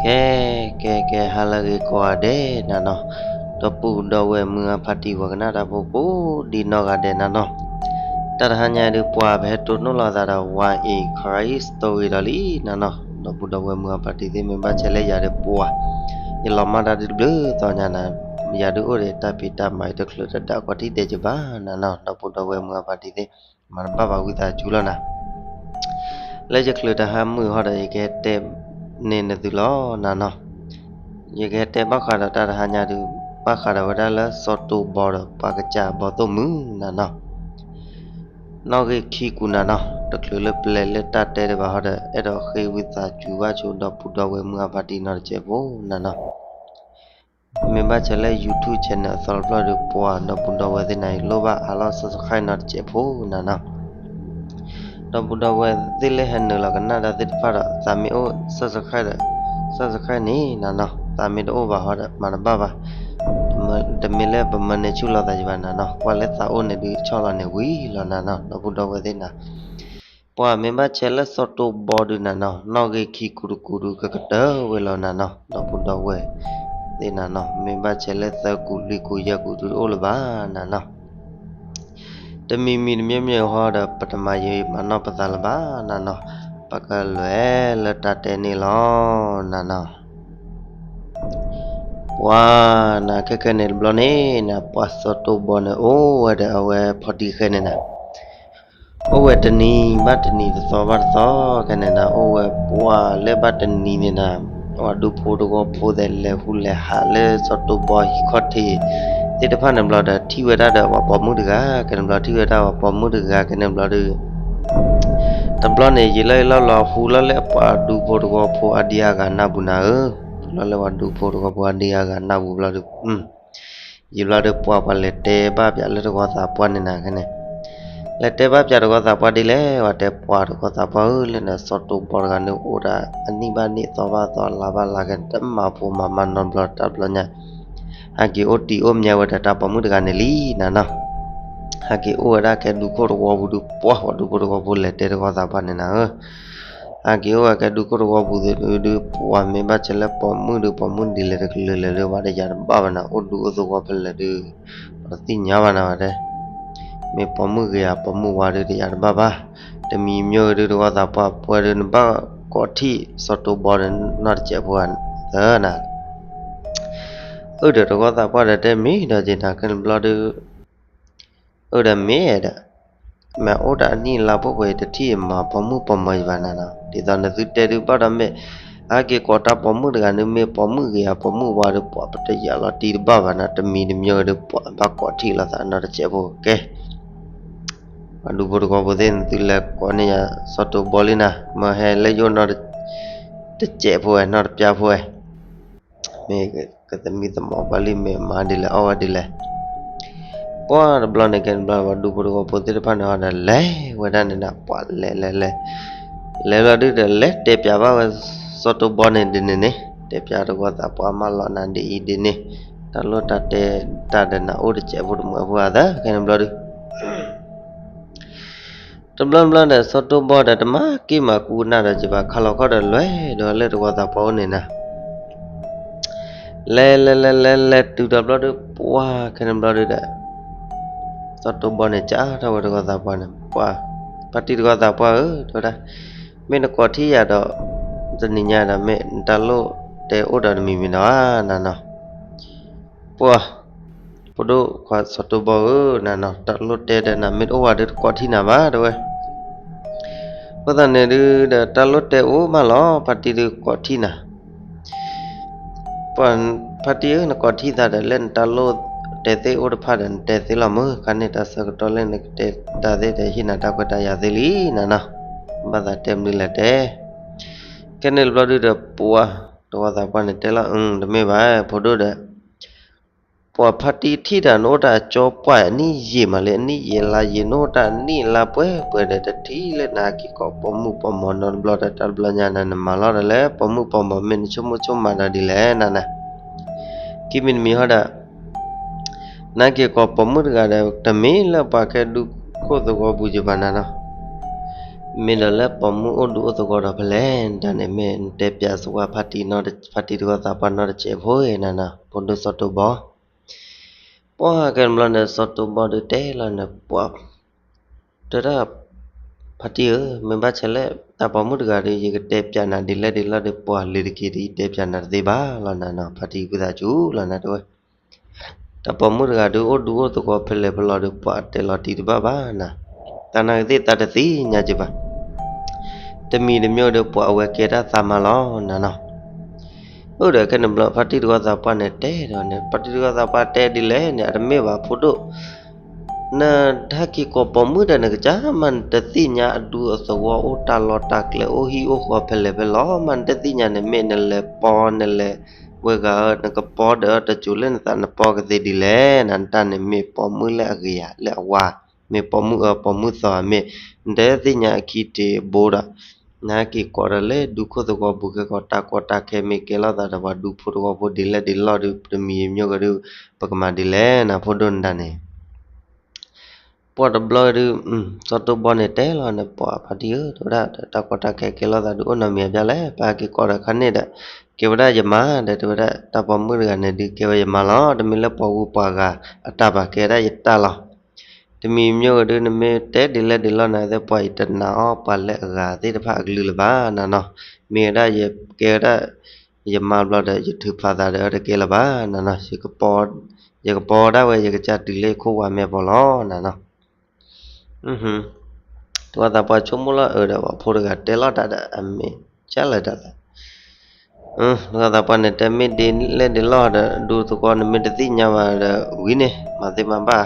ကဲ ကဲ ကဲ ဟါလၢအဂ့ၤကိးဂၤဒဲးနၤနီၤ, ဒီပုၢ်ဒီဝဲၢ်မုၢ်အဖါတံၢ်ဝဲကနၣ်တၢ်ဖိကိးဒံနီၢ်ဂၤဒဲးနၤနီၤ, တၢ်တဟါညါဒုး ပှၤပဟဲတိၢ်နီၣ်လိာ်သးဒီး ဝါအံၤ Christ story ဒီးလံနၤနီၤ, ဒီပုၢ်ဒီဝဲၢ်မုၢ်အဖါတံၢ်သ့ၣ် မ့ၢ်ဘၣ်ဆဲးလၢယၤဒီးပှၤ ယလီၤမၢ်တၢ်ဒုးတဘျုးသီညါနၤ, ယၤဒုးအိၣ်ဒီးတၢ်ဖံးတၢ်မၤ ယတချုးတဒၣ်ကွၢ်ထံၣ်ဒဲးယဘၣ်နၤနီၤ, ဒီပုၢ်ဒီဝဲၢ်မုၢ်အဖါတံၢ်သ့ၣ် မၤတဘၣ်ဘၣ်ဝံသးစူၤလီၤနၤ. လၢယချုးတဟါမုၢ်ဟီဒီး ယကဟဲတဲန့ၢ်နသုလီၤနၤနီၤ, ယကဟဲတဲဘၣ်ဃးဒီးတၢ်တဟါညါဒုး ဘၣ်ဃးဒီးဝဲဒၣ်လၢစီၤတိၤဘီဒီးပှၤကစၢ်ဘီသိၣ်မုၣ်နၤနီၤ နီၣ်ဂံၢ်ခံကူနၤနီၤ, တချုးလၢပလဲၤလၢတၢ်တဲဒံးဘၣ်ဟီဒီး အဲၣ်ဒိးဃ့ဝံသးစူၤဘၣ်ဆိဒီပုၢ်ဒီဝဲၢ်မုၢ်အဖါတံၢ်နီတစဲးဖိနၤနီၤ, မ့ၢ်ဘၣ်ဆဲးလၢ YouTube channel အသီတဖျၢၣ်ဒီး ပှၤဒီပုၢ်ဒီဝဲၢ်သ့ၣ်နၤ လိၣ်ဘၣ်အါလီၢ် subscribe နီတစဲးဖိနၤနီၤ ဒီပုၢ်ဒီဝဲၢ်သ့ၣ်လၢဟဲနုာ်လီၤကနၣ်တၢ်သ့ၣ်တဖၣ်ဒီး သးမ့ၢ်အိၣ် subscribe ဒီး subscribe န့ၣ်နၤနီၤ, သးမ့ၢ်တအိၣ်ဘၣ်ဟီဒီး မၤတဘၣ်ဘၣ်, တမ့ၢ်လၢပမၢန့ၢ်ဆူၣ်လိာ်သးယဘၣ်နၤနီၤ, ကွၢ်လၢသးအိၣ်န့ၣ်ဒုးဆီၣ်လီၤန့ၣ်ဝံၤလီၤနၤနီၤ, ဒီပုၢ်ဒီဝဲၢ်သ့ၣ်နၤ ပှၤမ့ၢ်ဘၣ်ဆဲးလၢစီၤတိၤဘီဒုးနၤနီၤ, နီၣ်ဂံၢ်ခံကူတကူဒုး ကကတၢၢ်ဝဲလီၤနၤနီၤ, ဒီပုၢ်ဒီဝဲၢ်သ့ၣ်နၤနီၤ, မ့ၢ်ဘၣ်ဆဲးလၢသၢကူလွံၢ်ကူယဲၢ်ကူဒုးတအိၣ်လၢၤဘၣ်နၤနီၤ, တမံၤမံၤတမံၤမံၤဟီဒီး ပတမၤယံာ်မၤနီၢ်ပသးလၢၤဘၣ်နၤနီၤ, ပကလဲၤလၢတၢ်တဲန့ၣ်လီၤနၤနီၤ. ပှၤနၤခဲကဲန့ၣ်တဘျီန့ၣ်နၤ, ပှၤစီၤတိၤဘီန့ၣ် အိၣ်ဝဲဒီးအဝဲဖီတံၢ်ဃဲန့ၣ်နၤ, အိၣ်ဝဲတနံၤဘၣ်တနံၤ တသီဘၣ်တသီ ခဲန့ၣ်နၤ, အိၣ်ဝဲပှၤလၢဘၣ်တနံၤန့ၣ်နၤ, ပှၤဒူဖိတဝီဖိသ့ၣ် လဲၤဟူးလဲၤဟးလၢစီၤတိၤဘီဟံၣ်ခီၣ်ထံးသ့ၣ်တဖၣ်န့ၣ်ဘျီဒီး ထံၣ်ဝဲဒၣ်ဒီးပှၤပိာ်မုၣ်တဂၤ, ခဲန့ၣ်ဘျီထံၣ်ဝဲဒၣ်ပှၤပိာ်မုၣ်တဂၤ ခဲန့ၣ်ဘျီဒီး တဘျီန့ၣ် ယံာ်လီၤယံာ်လီၤလီၤ ဟူးလီၤလၢပှၤဒူဖိတဝီဖိအဒံအါဂၤနၢ်ပူၤနၤဧၢ, ဟူးလီၤလၢပှၤဒူဖိတဝီဖိအဒံအါဂၤနၢ်ပူၤဘျီဒီး ယံာ်ဘျီဒီးပှၤ ပှၤလဲၤတဲဘၣ်ပၠးလၢတဝီသးပှၢ်န့ၣ်နၤခဲန့ၣ်, လဲၤတဲဘၣ်ပၠးတဝီသးပှၢ်ဒ်လဲၣ်, ပှၤတဲပှၤတဝီသးပှၢ်ဧၢ, လၢနစီၤတိၤဘီတဂၤန့ၣ် အိၣ်ဒၣ်အနံၣ်ဘၣ်နံၣ် အသီဘၣ်အသီ အလါဘၣ်လါ ခဲန့ၣ် တမၤဖိမၤမါနီတဘျီတဘျီညါ, ဟဲက့ၤအိၣ်တံၤအိၣ်မါဝဲဒီးတၢ်ပိာ်မုၣ်တဂၤန့ၣ်လံနၤနီၤ, ဟဲက့ၤအိၣ်ဝဲဒၣ်ကဲဒူခိၣ်တဝီပူၤဒုး ပှၤ ပှၤဒူဖိတဝီပူၤလဲၤတဲတဝီသးပှၢ်န့ၣ်နၤဧၢ ဟဲက့ၤအိၣ်ဝဲကဲဒူခိၣ်တဝီပူၤဒုး ပှၤမ့ၢ်ဘၣ်ဆဲးလၢပိာ်မုၣ်ဒုး ပိာ်မုၣ်ဒ်လဲၣ်တကလုာ်လဲၣ်ဒုး ဝဲတယာ်တဘၣ်ဘၣ်နၤ, အိၣ်ဒူအိၣ်သဝီဖဲလဲၣ်ဒုး ပတသ့ၣ်ညါဘၣ်နၤဝဲတဲ, မ့ၢ်ပိာ်မုၣ်ဂ့ၤဧါ ပိာ်မုၣ်ဝါဒုးတယာ်တဘၣ်ဘၣ်, တမံၤမံၤဒုး တဝီသးပှၢ်ပှဲၤဒုး နဘၣ်ကိးထံၣ်စီၤတိၤဘီဒီးနီၢ်တစဲးဖိဧါသၢနၤ အၢၣ်ဒီးတဝီသးပှၢ်ဒီးတဲမ့ၢ်ဒီးက့ၤနၤ ခဲန့ၣ်ဘျီဒုး အၢၣ်ဒီးမ့ၢ်ဒီး မ့ၢ်အိၣ်တၢ်အနံၣ်အလါဖိပှဲၤ တထံၣ်မၤပိာ်မုၣ်ပိာ်မၢၤယဘၣ်နၤနီၤ, ဒ်သိးနသုတဲဒုးဘၣ်ဒီးမ့ၢ် အဟဲက့ၤကိးတၢ်ပိာ်မုၣ်တဂၤန့ၣ် မ့ၢ်ပိာ်မုၣ်ဂ့ၤဧါ ပိာ်မုၣ်ဝါဒုး ပှၤပတယာ်လီၤတံၢ်တဘၣ်ဘၣ်နၤ, တမံၤတမံၤဒုး ပှၤဘၣ်ကိးထံၣ်လိာ်သးနီၢ်တစဲးဖိကဲ ပှၤဒူဖိတဝီဖိသ့ၣ် နသုလဲၤကိးန့ၢ်ယၤ စီၤတိၤဘီလံနၤ, မ့ၢ်ဟဲလၢယအိၣ်နီၢ်တစဲးဖိဝဲ နီၢ်တပျၢ်ဖိဝဲ မ့ၢ်ကသမံသမိးပှၤလံ မ့ၢ်မၤဒ်လဲၣ် အီၣ်ဝဲဒ်လဲၣ်, ပှၤတဘျီန့ၣ်ကဲတဘျီ ပှၤဒူဖိတဝီဖိသ့ၣ်တဖၣ်န့ၣ်ဒီး လဲၤဝဲဒၣ်န့ၣ်ဒီး ပှၤလဲၤလဲၤလဲၤ လဲၤလီၤဒုးဒီး လဲၤတဲပၠးဘၣ်ဝဲ စီၤတိၤဘီန့ၣ်ဒ်န့ၣ်န့ၣ် တဲပၠးတဝီသးပှၢ် မၢလီၤနၤဒ်အံၤဒ်န့ၣ် တၢ်လိၣ်တၢ်တဲတၢ်ဒီးနၤအိၣ်တစဲးဖိတမှဲးဖိအသး ခဲန့ၣ်ဘျီဒုး တဘျီဘျီဒီး စီၤတိၤဘီဒီး တမၤက့ၢ်မၤကူနၢ်ဒီး ယဘၣ်ခါလီၤခီၣ်ဒီး လဲၤဒီးလၢတဝီသးပှၢ်အိၣ်န့ၣ်နၤ, လဲၤလဲၤလဲၤလဲၤလဲၤတုၤဒီးဘျီဒုး ပှၤခဲန့ၣ်ဘျီဒုးဒီး စီၤတိၤဘီန့ၣ် ကးထီၣ်ဝဲတဝီသးပှၢ်န့ၣ် ပှၤ ဖါတံၢ်တဝီသးပှၢ်ဧၢ တဲဝဲဒၣ်, မ့ၢ်နကိးထံၣ်ယၤဒီး တနံၤညါဒီး မ့ၢ်နတၢ်လိၣ်တဲအိၣ်ဒီးတမံၤမံၤနီၤဧါ နၤနီၤ ပှၤ ဖိဒိၣ်ခွါစီၤတိၤဘီဧၢ နၤနီၤ တၢ်လိၣ်တဲဒီးနၤ မ့ၢ်တအိၣ်ဝဲဒီး တကိးထံၣ်နၤဘၣ် တဲဝဲ. အဃိသတးန့ၣ်ဒုးဒီး တၢ်လိၣ်တဲအိၣ်မးလီၤ ဖါတံၢ်ဒုးကိးထံၣ်နၤ ပှၤ ဖါတံၢ်ဧၢ နကိးထံၣ်သးဒီး လၢနတၢ်လိၣ်တဲသ့ၣ်အိၣ်တဖၣ်ဒီး နတဲသ့လီၤမုၢ် ခါန့ၣ် တၢ်ဆၢကတီၢ်လၢနကတဲတၢ်သ့ၣ်ဒီး ဟ့ၣ်နၤတၢ်ခွဲးတၢ်ယာ်သ့လံ နၤနီၤ ဘၣ်သးတဲမနုၤလဲၣ်တဲ ခဲန့ၣ်တဘျီဒုးဒီး ပှၤ တဝီသးပှၢ်န့ၣ်တဲလီၤ အၢ တမ့ၢ်ဘၣ် ဖိဒိၣ်ဒီး ပှၤဖါတံၢ်ထံၣ်တၢ် နအိၣ်တၢ်ကၠီပှၢ်အနံၣ်ယံာ်မးလံ အနံၣ်ယံာ်လါယံာ် နအိၣ်တၢ်နံၣ်လါပှဲၤပှဲၤဒီး တထံၣ်လၢနဟဲက့ၤကိးပိာ်မုၣ်ပိာ်မၢၤနီတဘျီဒီး တၢ်တဘျီညါနၤ နမၤလီၤဒီးလၢ ပိာ်မုၣ်ပိာ်မၢၤ မ့ၢ်နဆိကမိၣ်ဆိကမးဒီးဒ်လဲၣ်နၤနၤ ခံမံၤတမံၤဟီဒီး နဟဲက့ၤကိးပိာ်မုၣ်တဂၤဒီး တမ့ၢ်လၢပှၤကဲဒူခိၣ်သဝီပူၤယဘၣ်နၤနီၤ မ့ၢ်ဒီးလၢပိာ်မုၣ်အိၣ်ဒူအိၣ်သဝီဒီးဖဲလဲၣ်, တၢ်န့ၣ်မ့ၢ်နတဲပၠးစကွၢ်ဖါတံၢ်နီၤ, ဖါတံၢ်တဂီၢ်သးပှၢ်နီတစဲးဖိနၤနီၤ, ဖိဒိၣ်စီၤတိဘီ. ပှၢ်ကဲတဘျီန့ၣ် စီၤတိဘီဒုးတဲလီၤန့ၣ် ပှၢ် တဲဒၣ် ဖါတံၢ်ဧၢ, မ့ၢ်ဘၣ်ဆဲးလဲၣ် တၢ်ပိာ်မုၣ်တဂၤဒီး ယကတဲပၠးနၤဒ်လဲၣ်ဒ်လဲၣ်ဒီး ပှၢ်လၢတက့ၢ်ဒီး ယတဲပၠးနၤတသ့ဘၣ်လီၤနၤနီၤ, ဖါတံၢ်ဝံသးစူၤလီၤနၤတဲဝဲ တၢ်ပိာ်မုၣ်တဂၤဒုး အိၣ်ဒူအိၣ်သဝီဖဲလဲၣ်ဖဲလဲၣ်ဒီး ပှၤတဲလီၤတံၢ်တဘၣ်ဘၣ်နၤ, တၢ်နာ်က့ၤသ့ၣ်သးတသ့ၣ်ညါက့ၤဘၣ်. တမံၤတမံၤဒီး ပှၤအဝဲကဲတၢ်သးမါလီၤနၤနီၤ. အိၣ်ဒီးခဲန့ၣ်ဘျီ ဖါတံၢ်တဂီၢ်သးပှၢ်န့ၣ်တဲဒီးန့ၣ်, ဖါတံၢ်တဂီၢ်သးပှၢ်တဲဒ်လဲၣ်န့ၣ် အတမ့ၢ်ဘၣ်ဖိဒိၣ် နဟဲက့ၤကိးပိာ်မုၣ်ဒီး နကစၢ်မးနတသ့ၣ်ညါအဒူအသဝီ အိၣ်တၢ်လီၢ်တၢ်ကျဲ အိၣ်ဟံၣ်အိၣ်ဃီဖဲလဲၣ်ဖဲလဲၣ်မး နတသ့ၣ်ညါန့ၣ် မ့ၢ်နလဲၤပီနလဲၤဝဲဂၤဧၢ, နကပီဒီးတစိၤလၢနသးနပီကသ့ဒ်လဲၣ်နၤ, နတၢ်န့ၣ်မ့ၢ်ပိာ်မုၣ်လၢအဂ့ၤဧါ လၢအဝါ, မ့ၢ်ပိာ်မုၣ်အၢပိာ်မုၣ်သီဧါ, မ့ၢ် နတသ့ၣ်ညါအခံတ့ၢ်အဘိဒီး နဟဲက့ၤကိးဒီးလၢဒူခိၣ်သဝီပူၤ ခဲကိးတၢ်ကီတၢ်ခဲမ့ၢ်ကဲလိာ်သးဒီး ပှၤဒူဖိတဝီဖိဒ်လဲၣ်ဒ်လဲၣ်ဒီး တမံၤမ့ၢ်ကဒီး ပကမၤဒ်လဲၣ်နၤ ဖိဒိၣ်နတၢ်န့ၣ် ပှၢ်တဘျီဒုး စီၤတိဘီန့ၣ်တဲလီၤန့ၣ် ပှၢ်ဖါတံၢ်ဧၢ တဲဝဲဒၣ် တၢ်ကီတၢ်ခဲကဲလိာ်သးဒုး အိၣ်နီတမံၤအဘျါလဲၣ်, ပဟဲက့ၤကိးဒီးခါန့ၣ်ဒီး ကဲဝဲဒၣ်ယမါဒီး တဲဝဲဒၣ် တၢ်ပိာ်မုၣ်တဂၤန့ၣ်ဒုး ကဲဝဲယမါလီၤ, တမ့ၢ်လၢပှၤဂုၤပှၤဂၤအတၢ်ဘၣ် ကဲဒၣ်ယတၢ်လီၤ. တမံၤမ့ၢ်ကဒီး နမ့ၢ်တဲဒ်လဲၣ်ဒ်လဲၣ်နၤ သ့ၣ်ပှၢ်အံၤတနာ်အီၤ ပှၤလၢအဂၤသ့ၣ်တဖၣ်အကလုၢ်လၢၤဘၣ်နၤနီၤ, မ့ၢ်ဝဲဒၣ်ယကဲဝဲဒၣ် ယမါဘျီဒီး ယထုးဖးသးဒီးတကဲလၢၤဘၣ်နၤနီၤ, ယကပီ ယကပီဒၣ်ဝဲယကစၢ်တုၤလၢယခိၣ်ဝါမဲာ်ပီၤလီၤနၤနီၤ. တဂီၢ်သးပှၢ်ဆိကမိၣ်လီၤအၢဒီး ပှၤဖိတဂၤတဲလီၤတၢ်ဒီး အမ့ၢ်ကၢ်လၢာ်တၢ်သး တဂီၢ်သးပှၢ်န့ၣ် တဲမ့ၢ်ဒ်လဲၣ်ဒ်လဲၣ်ဒီး ဒူသဝီနမ့ၢ်တသ့ၣ်ညါဘၣ်ဒီး ဝံၤန့ၣ် မၤသ့မၤဘၣ်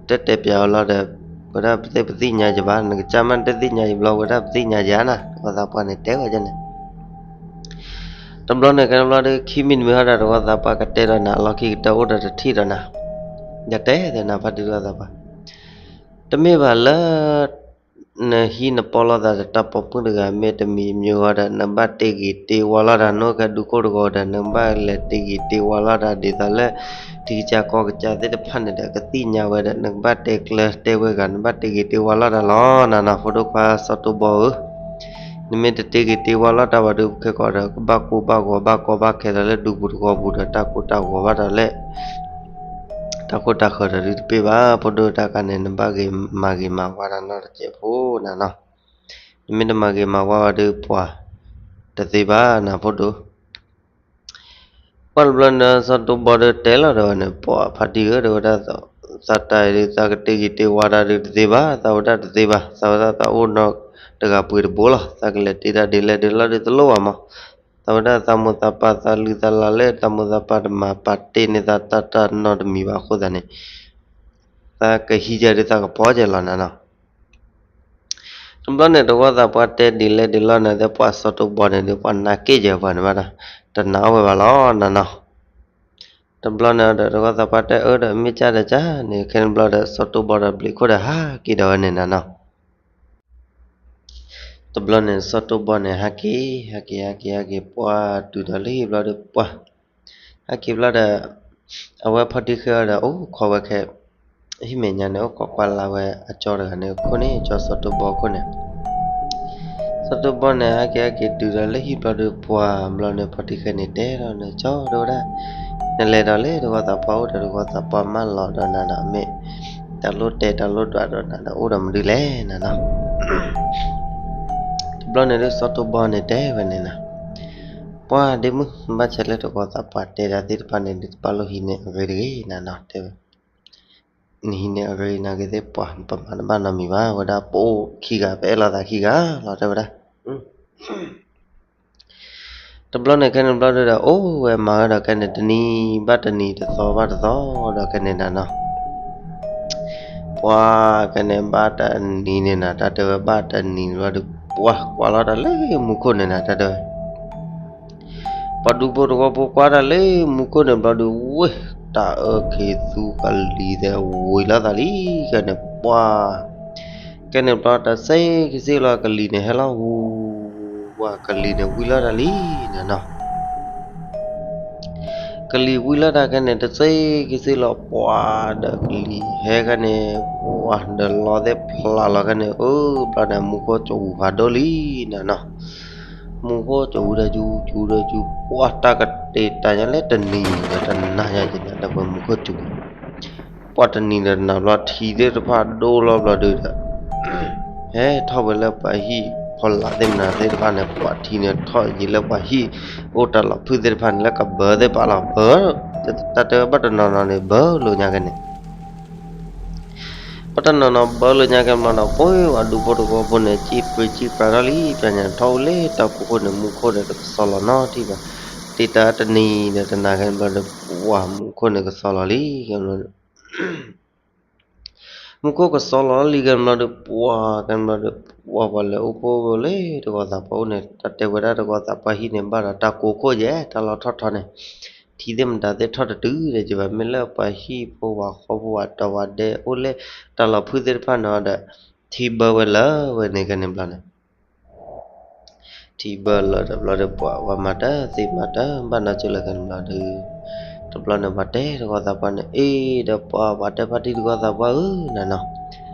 တတဲပၠးအီၤလီၤဒီး ပဝဲဒၣ်ပသ့ၣ်ပသ့ၣ်ညါယဘၣ် နကစၢ်မးတသ့ၣ်ညါယဘျီ ဝဲဒၣ်ပသ့ၣ်ညါယၤနၤ တဂီၢ်သးပှၢ်န့ၣ်တဲဝဲဒ်န့ၣ် တဘျီန့ၣ် ကဲတဘျီဒီး ခံမံၤတမံၤဟီဒီး တဂီၢ်သးပှၢ်ကတဲဒီးနၤ အလီၢ်ခံကတၢၢ်အိၣ်ဒီးတထံၣ်ဒီးနၤ, ယတဲသ့နၤ ဖါတံၢ်တဂီၢ်သးပှၢ်, တမ့ၢ်ဘၣ်လၢ နဟံးနပီလိာ်သးဒီးတၢ်ပိာ်မုၣ်တဂၤ မ့ၢ်တမံၤမ့ၢ်ဂီၤဒီး နဘၣ်တ့ဂ့ၤတ့ဝါလိာ်တၢ် နအိၣ်ကဲဒူခိၣ်တဂီၤဒီး နဘၣ်လဲၤတ့ဂ့ၤတ့ဝါလိာ်တၢ် ဒ်သိးလၢ ထံကစၢ်ကီၢ်ကစၢ်သ့ၣ်တဖၣ်န့ၣ်ဒီး ကသ့ၣ်ညါဝဲဒီး နကဘၣ်တဲကျၢၤတဲဝဲဂၤ နဘၣ်တ့ဂ့ၤတ့ဝါလိာ်တၢ်လီၤ နၤနီၤ ဖိဒိၣ်ခွါစီၤတိဘီဧၢ, နမ့ၢ်တတ့ဂ့ၤတ့ဝါလိာ်တၢ်ဘၣ်ဒီး ခဲကီးဒီး ကဘၣ်ကိၢ်ဘၣ်ဂီၤဘၣ်ကီဘၣ်ခဲဒီးလၢဒူပူၤတဂီၤပူၤဒီး တၢ်ကိၢ်တၢ်ဂီၤဘၣ်ဒီးလၢ တၢ်ခိၣ်တၢ်ဃၢၤဒီးဒုးတပ့ၢ်ဘၣ် ဖိဒိၣ်တၢ်ခါန့ၣ် နဘၣ်ဂ့ၤမၤဂ့ၤမၤဝါတၢ်နီတစဲးဖိနၤနီၤ, နမ့ၢ်တမၤဂ့ၤမၤဝါဘၣ်ဒီးပှၤ တသ့ဘၣ်နၤဖိဒိၣ် ပှၢ်တဘျီန့ၣ် စီၤတိဘီဒီးတဲလီၤဒီးဝဲန့ၣ် ပှၢ်ဖါတံၢ်ဧၢ တဲဝဲဒၣ် သးတၢ်အံၤဒုး သးကတ့ဂ့ၤတ့ဝါတၢ်ဒုးတသ့ဘၣ် သးဝဲဒၣ်တသ့ဘၣ် သးဝဲဒၣ်သးအိၣ်နီတဂၤပှ့ၤတဘိလီၤ သးကလဲၤတ့တၢ်ဒ်လဲၣ်ဒ်လဲၣ်ဒီးတလိၣ်ဘၣ်မး, သးဝဲဒၣ်သးမိၢ်သးပၢ်သးလုၢ်သးလၢ်လၢ သးမိၢ်သးပၢ်တမၤပာ်တ့ၢ်န့ၢ်သးတၢ်တၢ်နီတမံၤဘၣ်အဃိသတးန့ၣ် သးကဟံးယၤဒီးသးကပီၢ်ယၤလီၤနၤနီၤ တဘျီန့ၣ် တဂီၢ်သးပှၢ်တဲဒ်လဲၣ်ဒ်လဲၣ်နၤ သဲပှၢ်စီၤတိဘီန့ၣ်ဒီး ပှၤနာ်က့ၢ်ယၤပှၤန့ၣ်ဘၣ်ဒီး တနာ်အီၣ်ဝဲဘၣ်လီၤနၤနီၤ, တဘျီန့ၣ်ဒီး တဂီၢ်သးပှၢ်တဲအၢဒီး မ့ၢ်ကၢ်ဒီးကၢ်န့ၣ် ခဲန့ၣ်ဘျီဒီး စီၤတိဘီဒီးဘျံးခိၣ်ဒီးဟးက့ၤဒီးဝဲန့ၣ်နၤနီၤ တဘျီန့ၣ် စီၤတိဘီန့ၣ် ဟးက့ၤ ဟးက့ၤ ဟးက့ၤ ဟးက့ၤ ပှၢ်တုၤဒီးလၢဟံၣ်ဘျီဒီး ပှၢ် ဟဲက့ၤဘျီဒီး အဝဲဖီတံၢ်ဃဲအီၤဒီး အိၣ်ခိးဝဲခဲ ဟံၣ်မဲာ်ညါန့ၣ် အိၣ်ခိးကွၢ်လၢ်ဝဲအကၠီတဂၤန့ၣ် ခိၣ်န့ၣ် ကၠီစီၤတိဘီခိၣ်န့ၣ် စီၤတိဘီန့ၣ် ဟဲက့ၤဟဲက့ၤတုၤဒီးလၢဟံၣ်ဘျီဒီး ပှၢ်ဘျီန့ၣ် ဖီတံၢ်ဃဲန့ၣ်တဲဒီးန့ၣ် ကၠီတဲဝဲဒၣ် နလဲၤဒီးလၢတဂီၢ်သးပှၢ်အိၣ်ဒီး တဂီၢ်သးပှၢ်မၢလီၤဒီးနၤဒီး မ့ၢ်တၢ်လိၣ်တဲတၢ်လိၣ်ဒွးဒီးနၤဒီး အိၣ်ဒီးမနုၤလဲၣ်နၤနီၤ တဘျီန့ၣ်ဒုး စီၤတိဘီန့ၣ်တဲဝဲန့ၣ်နၤ ပှၢ်ဒ့မုၣ် ဘၣ်ဆဲးလၢတဂီၢ်သးပှၢ်တဲဒၣ်သ့ၣ်တဖၣ်န့ၣ် ဒုးတပာ်လိၣ်ဟံးန့ၢ်အဂ့ၤတဂ့ၤနၤနီၤ တဲဝဲ နဟံးန့ၢ်အဂ့ၤနၤဂ့ၤသ့ၣ်ပှၢ် ပမၤတဘၣ်နီတမံၤဘၣ် ဝဲဒၣ်ပအိၣ်ခံဂၤ ပအဲၣ်လိာ်သးခံဂၤလီၤ တဲဝဲဒၣ် တဘျီန့ၣ် ခဲန့ၣ်ဘျီဒီး အိၣ်ဝဲမၤဝဲဒီး ခဲန့ၣ် တနံၤဘၣ်တနံၤ တသီဘၣ်တသီဒီး ခဲန့ၣ်နၤနီၤ ပှၢ် ခဲန့ၣ်ဘၣ်တနံၤန့ၣ်နၤ တၢ်တဲဝဲ ဘၣ်တနံၤဘျီဒီး ပှၢ် ကွၢ်လီၤတၢ်လၢမူခိၣ်န့ၣ်နၤ တၢ်တဲဝဲ ပှၤဒူဖိတဝီဖိကွၢ်တၢ်လၢမူခိၣ်န့ၣ်ဘျီဒီး ဝ့ၢ် တၢ်အၢခ့သူကလံၤသဲးဝံၤလီၤသးလံ ခဲန့ၣ် ပှၢ် ခဲန့ၣ်ဘျီတၢ်စ့ကစ့လီၤ ကလံၤန့ၣ်ဟဲလီၤဟူ ပှၢ် ကလံၤန့ၣ်ဝံၤလီၤတၢ်လံ နၤနီၤ က ကလံၤဝံၤလၢတၢ်ခဲန့ၣ် တစ့ကစ့လီၤ ပှၤဒီးကလံၤဟဲခဲန့ၣ် ပှၤဒီးလီသ့ၣ်ဖျးလီၤခဲန့ၣ် အၢ ဘျီန့ၣ် မူခိၣ်စူၤဖးဒိၣ်လံနၤနီၤ. မူခိၣ်စူၤဒီးစူၤ စူၤဒီးစူၤ ပှၤတၢ်ကတ့ၢ်တၢ်ညါလၢတနံၤဒီးတနၤညါက့ၤနၤ ဒီးပှၤမူခိၣ်စူၤ ပှၤတနံၤဒီးတနၤဘျီ ထံသ့ၣ်တဖၣ်ဒိၣ်လီၤဘျီဒုဒီး ဟဲထီၣ်ဝဲလၢပှၤဟံၣ်ဖီလာ်သ့ၣ်မနုၤသ့ၣ်တဖၣ်န့ၣ် ပှၤထံန့ၣ်ထီၣ်ယံၤလၢပှၤဟံၣ် အိၣ်တၢ်လီၢ်ဖုၣ်သ့ၣ်တဖၣ်န့ၣ် လၢကဘၢသ့ၣ်ပာ်လီၤဘၢ တၢ်တဲဘၣ်တနီၤနီၤန့ၣ် ဘၢလိာ်ညါကဲန့ၣ် ပှၤတနီၤနီၤဘၢလိာ်ညါကဲဘျီဒီး ပှၤဒူဖိတဝီဖိန့ၣ် စံၣ်ပြံစံၣ်ပြါထီၣ်လံ ပှၤညါထီၣ်အိၣ်လၢတၢ်ဖီခိၣ်န့ၣ် မူခိၣ်ဒီးတကစီလီၤနီတထံၣ်ဘၣ်. တ့ၢ်တၢ်တနံၤဒီးတနၤကဲဘျီဒီး ပှၤမူခိၣ်န့ၣ်ကစီလီၤလံ ကဲဘျီ မူခိၣ်ကစီလီၤလံကဲဘျီဒီး ပှၤကဲဘျီဒီး ပှၤပှၤလဲၤအိၣ်ဖှိၣ်လၢတဂီၤသးပှၢ်အိၣ်န့ၣ် တၢ်တဲဝဲဒၣ်တဂီၤသးပှၢ်ဟံၣ်န့ၣ် ဘၣ်ဒီးတၢ်ကိးခိၣ်ယဲ တၢ်လီၢ်ထီၣ်ထီန့ၣ် ထံသ့ၣ်မတၤသ့ၣ်ထီၣ်တတုၤဒီး ယဘၣ်မ့ၢ်လၢပှၤဟံၣ်ဖိဝၤဃီဖိဝၤဒီဝၤဒဲအိၣ်လၢတၢ်လီၢ်ဖုၣ်သ့ၣ်တဖၣ်န့ၣ်ဒီး ထံဘၢဝဲလၢဝဲန့ၣ်ကဲန့ၣ်ဘျီန့ၣ် ထံဘၢလၢတဘျီဒီး ပှၤဝဲမၤတၢ်သ့မၤတၢ်ဘၣ်နီၤကၠိလၢကဲန့ၣ်ဘျီဒီး တဘျီန့ၣ် ပှၤတဲတဂီၤသးပှၢ်န့ၣ် အ့ဒီးပှၤ ပှၤတဲဖါတံၢ်တဂီၤသးပှၢ်ဧၢ နၤနီၤ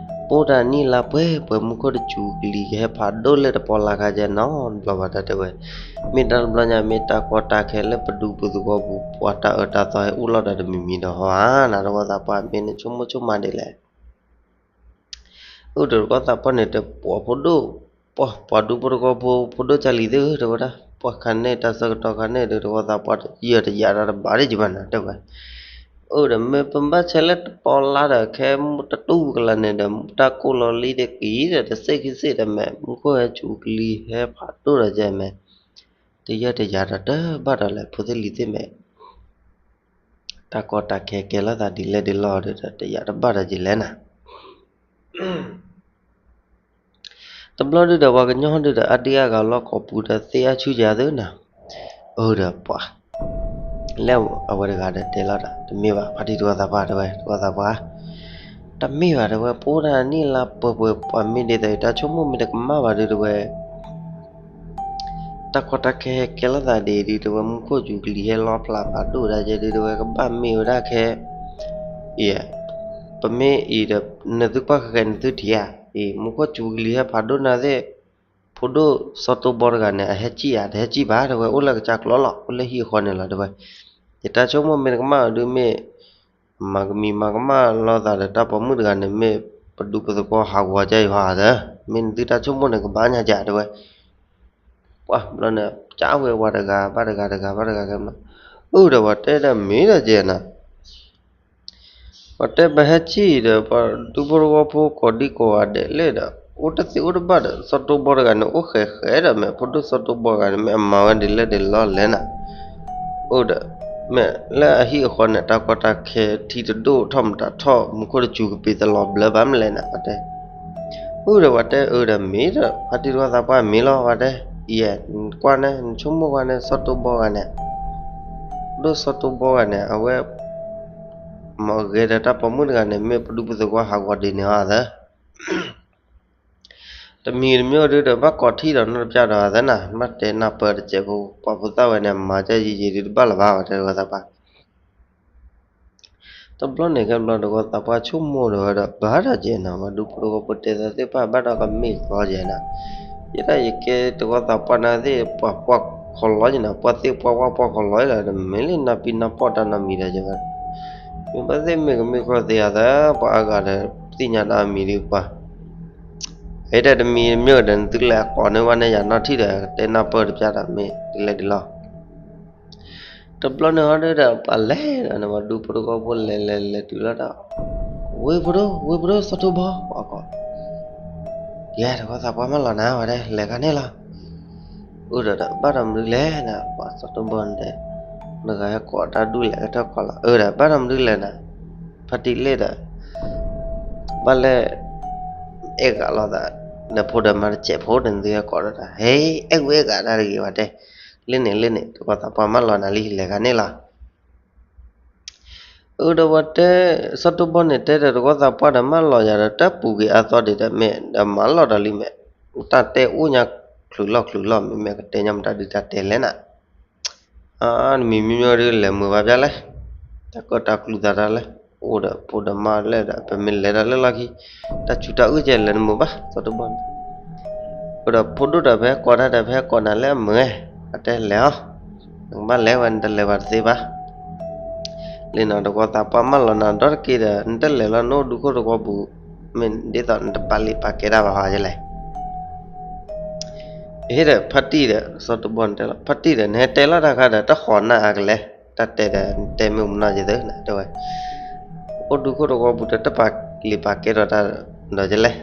ပအိၣ်တၢ်နံၣ်လါပှဲၤပှဲၤ မူခိၣ်တစူၤကလံၤကဟဲဖးဒိၣ်လၢတပီလၢ်ခါကဲနီၤ တဘျီပှၤတၢ်တဲဝဲ မ့ၢ်တၢ်တဘျီညါ မ့ၢ်တၢ်ကီတၢ်ခဲလၢပဒူပသဝီပူၤ ပှၤတၢ်အၢတၢ်သီဟဲအိၣ်လီၤဒီးတမံၤမံၤဒီးဟီဧါ နၤတဂီၤသးပှၢ် မ့ၢ်နဆိကမိၣ်ဆိကမးဒ်လဲၣ် အိၣ်ဒီးတဂီၤသးပှၢ်န့ၣ် တပှၤဖိဒိၣ်, ပှၤ ပှၤဒူဖိတဂီၤဖိ ဖိဒိၣ်ကၢ်လံၤသ့ၣ်ဧၢ တဲဝဲဒၣ်, ပှၤခါန့ၣ် တၢ်ဆၢကတီၢ်ခါန့ၣ်ဒီး တဂီၤသးပှၢ်တယၢၢ်တယာ်တၢ်တဘၣ်ဒံးကဘၣ်နၤ တဲဝဲ. အိၣ်ဒီးမ့ၢ်ပဘၣ်ဆဲးလၢတပီလါဒီး ခဲမုၢ်တတူၢ်ကလၢာ်န့ၣ်ဒီး တၢ်ကိၢ်လီၤလံတက့ၢ်ဒီး တစ့ၢ်ခံစ့ၢ်ဒီးမဲာ် မူခိၣ်ဟဲစူၤကလံၤဟဲဖးဒိၣ်ဒီးယဲမဲာ် တယၢၢ်တယာ်တၢ်တဘၣ်ဒီးလဲၣ် ဖိသ့ၣ်လံၤသ့ၣ်မဲာ် တၢ်ကီတၢ်ခဲကဲလိာ်သးဒ်လဲၣ်ဒ်လဲၣ်ဒီး တယာ်တဘၣ်ဒီးယဲလဲၣ်နၤ. တဘျီဒုဒီး ပှၤကညီဒုဒီး အါဒံအါဂၤလီၤကိာ်ပူၤဒီး သ့အါဆူယၤသုနၤ. အၢဒီးပှၤ လၢအဝဲတဂၤဒီးတဲလီၤဒီး တမ့ၢ်ဘၣ် ဖါတံၢ်တဂီၤသးပှၢ် တဲဝဲ တဂီၤသးပှၢ် တမ့ၢ်ဘၣ် တဲဝဲ ပအိၣ်တၢ်နံၣ်လါပှဲၤပှဲၤ ပှၤမ့ၢ်ဒ်သိး တၢ်ဆိကမိၣ်မ့ၢ်တကမၣ်ဘၣ်ဒု တဲဝဲ တၢ်ကီတၢ်ခဲဟဲကဲလိာ်သးဒ်အံၤဒု တဲဝဲ မူခိၣ်စူၤကလံၤဟဲလီဖျးဖးဒိၣ်ဒၣ်က့ၤ တဲဝဲ ကဘၣ်မ့ၢ်ဝဲဒၣ်ခဲ အံၤ ပမ့ၢ်အံၤဒီး နသုကွၢ်ဃဲၤဃဲၤနသုထံၣ်ဧါ, အံၤ မူခိၣ်စူၤကလံၤဟဲဖးဒိၣ်နၤသ့ၣ်, ဖိဒိၣ်စီၤတိဘီတဂၤန့ၣ် အဟဲစံၣ်ဧါ, တဟဲစံၣ်ဘၣ် တဲဝဲ အိၣ်လၢကစၢ်ကျီလီၤ အိၣ်လၢဟံၣ်အဃီန့ၣ်လီၤ တဲဝဲ. ယတၢ်ဆိကမိၣ်မ့ၢ်တကမၣ်ဒုမ့ၢ် မၤကမံၤမၤကမၣ်လိာ်သးဒီးတၢ်ပိာ်မုၣ်တဂၤန့ၣ် မ့ၢ်ပဒူပသဝီဟးဂီၤကဲအံၤဟီဧါသၢ, မ့ၢ်နသုတၢ်ဆိကမိၣ်န့ၣ် ကဘၣ်ညါကဲ တဲဝဲ. ပှၤဘျီန့ၣ် ကၢ်ဝဲဝၤတဂၤဘၣ်တဂၤတဂၤဘၣ်တဂၤကဲဘျီ, အိၣ်ဒီးပှၤတဲဒီးမ့ၢ်ဒီးကဲနၤ ပှၤတဲပဟဲစံၣ်ဒီး ပှၤဒူဖိတဝီဖိကိးဒံကိးဂၤဒဲးလဲၣ်ဒီး အိၣ်တသ့အိၣ်တဘၣ်ဒီး စီၤတိဘီတဂၤန့ၣ် အိၣ်ဃဲၤဃဲၤဒီး မ့ၢ်ဖိဒိၣ်စီၤတိဘီတဂၤန့ၣ် မ့ၢ်အမၤဝဲဒ်လဲၣ်ဒ်လဲၣ်လဲၣ်နၤ, အိၣ်ဒီး မ့ၢ်လၢအဟံၣ်အဃီန့ၣ် တၢ်ကီတၢ်ခဲထံတဒိၣ်ထီၣ်မတၤထီၣ် မူခိၣ်တစူၤကပ့ၤတလီၤဘျၢဘၣ်မလဲၣ်နၤ ပှၤတဲ အိၣ်ဒီးပှၤတဲအၢဒီးမ့ၢ်ဒီး ဖါတံၢ်တဂီၤသးပှၢ်မ့ၢ်လီၤ ပှၤတဲ, ယဲ ကွၢ်န့ၣ် နဆိကမိၣ်ကွၢ်န့ၣ် စီၤတိဘီဂၤန့ၣ် ဒိၣ်စီၤတိဘီဂၤန့ၣ် အဝဲ မ့ၢ်ဂဲၤဒီးတၢ်ပိာ်မုၣ်တဂၤန့ၣ် မ့ၢ်ပဒူပသဝီဟးဂီၤဒ်န့ၣ်ဟီသၢ, တမံၤတမံၤဒုဒီး ဘၣ်ကိးထံၣ်ဒီးနီတပျၢ်ဒီးသၢနၤ ဘၣ်တဲနၢ်ပၢၢ်တစဲးဖိ ပှၤဖိသၣ်ဝဲန့ၣ် မၤကဲယံာ်ယံာ်ဒုတဘၣ်လၢၤဘၣ် ပှၤတဲတဂီၤသးပှၢ် တဘျီန့ၣ်ကဲဘျီ တဂီၤသးပှၢ်ဆိကမိၣ်ဒီးဝဲဒီး ဘၣ်တၢ်ကဲနၤ ပှၤဒူဖိတဝီဖိတဲသးသ့ၣ်တဖၣ် ဘၣ်ဒီးကမ့ၢ်သီကဲနၤ, ယဲဒၣ်ယကဲတဂီၤသးပှၢ်နၤသ့ၣ် ပှၤပှၤခီလီၤကဲနၤ ပှၤသ့ၣ်ပှၢ်ဝါပှၤခီလီၤလီၤဒီး မ့ၢ်လၢနၢ်ပံနၢ်ပီၣ်တၢ်နီတမံၤဒီး ယဲဘၣ် မ့ၢ်ဘၣ်သ့ၣ်မ့ၢ်ကမ့ၢ်ဃီသ့ဧါသၢ ပှၤအါဂၤဒီး သ့ၣ်ညါတၢ်အမံၤဒုပှၤ အ့ တၢ်တမံၤမ့ၢ်ဒီး နသုလဲၤအကိးန့ၢ်ဝဲန့ၣ်ယၤနီၢ်ထံၣ်ဒီး ကတဲနၢ်ပၢၢ်တပျၢ်ဒီးမ့ၢ်ဒ်လဲၣ်ဒ်လဲၣ် တဘျီန့ၣ်ဟီဒုဒီး ပှၤလဲၤဒီးန့ၣ် ပှၤဒူဖိတဝီဖိလဲၤလဲၤလဲၤတုၤလီၤဒီး ဝ့ၢ်ဖိဒိၣ် ဝ့ၢ်ဖိဒိၣ် စီၤတိဘီ ပှၤကိး ယဲ တဂီၤသးပှၢ်မၢလီၤနၤ ပှၤတဲ လဲၤခါန့ၣ်လီၤ အိၣ်ဒီး ဘၣ်ဒီးမနုၤလဲၣ်နၤ ပှၤစီၤတိဘီန့ၣ်တဲ နဂၤဟဲကိးတၢ်ဒူၣ်လဲၤကထၢၣ်ခီလီၤ အၢဒီး ဘၣ်ဒီးမနုၤလဲၣ်နၤ ဖါတံၢ်လဲၣ်ဒီး ဘၣ်လဲၣ် အဲၣ်ဂၤလိာ်သး နဖိဒီးမါတစဲးဖိဒီး နသုဟဲကိးဒီးတၢ် ဟဲ အဲၣ်ဂူအဲၣ်ဂၤတၢ်တဂ့ၤ ပှၤတဲ လၢန့ၣ်လၢန့ၣ် တဂီၤသးပှၢ်မၢလီၤနၤလံ လဲၤခါန့ၣ်လီၤ အၢဒီးပှၤတဲ စီၤတိဘီန့ၣ်တဲဒီး တဂီၤသးပှၢ်ဒီးမၢလီၤယၤဒီး တၢ်ပူၤက့ၤအါသီဒံးဒီး မ့ၢ်ဒီးမၢလီၤဒီးလံမ့ၢ် တၢ်တဲအိၣ်ညါချုးလီၢ်ချုးလီၢ် မ့မ့ၢ်ကတဲညါမတၤဒုးတၢ်တဲလဲၣ်နၤ နမံၤမံၤမ့ၢ်ဒုးလဲၤမုာ်ဘၣ်ပျၢ်လဲၣ်, တၢ်ကီတၢ်ကျူသးတၢ်လၢ အိၣ်ဒီးဖိဒီးမါလၢဒီး ပမ့ၢ်လဲၤတၢ်လၢလီၢ်ခံ တၢ်ဆူးတၢ်အုၣ်ကဲလဲၤနမုာ်ဘၣ် စီၤတိဘီန့ၣ်, အိၣ်ဒီးဖိဒိၣ်ဒီးဖဲကိးတၢ်ဒီးဖဲကိးနၤလၢအမုာ်, အတဲလဲၤအီၤ, နကဘၣ်လဲၤဝဲနတလဲၤဘၣ်တသ့ဘၣ် လံနီၤ တဝီသးပှၢ်မၢလီၤနၤဒီတက့ၢ်ဒီး နတလဲၤလီၤ နအိၣ်ဒူခိၣ်တဝီပူၤ, မ့ၢ်ဒ်သိးနတပာ်လံာ်ပာ်ကဲတၢ်ဘၣ်ဟီယလဲၣ်. ဟ့ၣ်ဒီးဖါတံၢ်ဒီး စီၤတိဘီန့ၣ်တဲလီၤ ဖါတံၢ်ဒီး နဟဲတဲလီၤတၢ်ခါဒီး တၢ်ဃီနၢ်အါကလဲၣ်, တၢ်တဲဒီး နတဲမ့ၢ်မနီၢ်က့ၤသုနတဲဝဲ, အိၣ်ဒူခိၣ်တဝီပူၤဒီး တပာ်လံာ်ပာ်ကဲထီၣ်တၢ်ဒီးကလဲၣ်,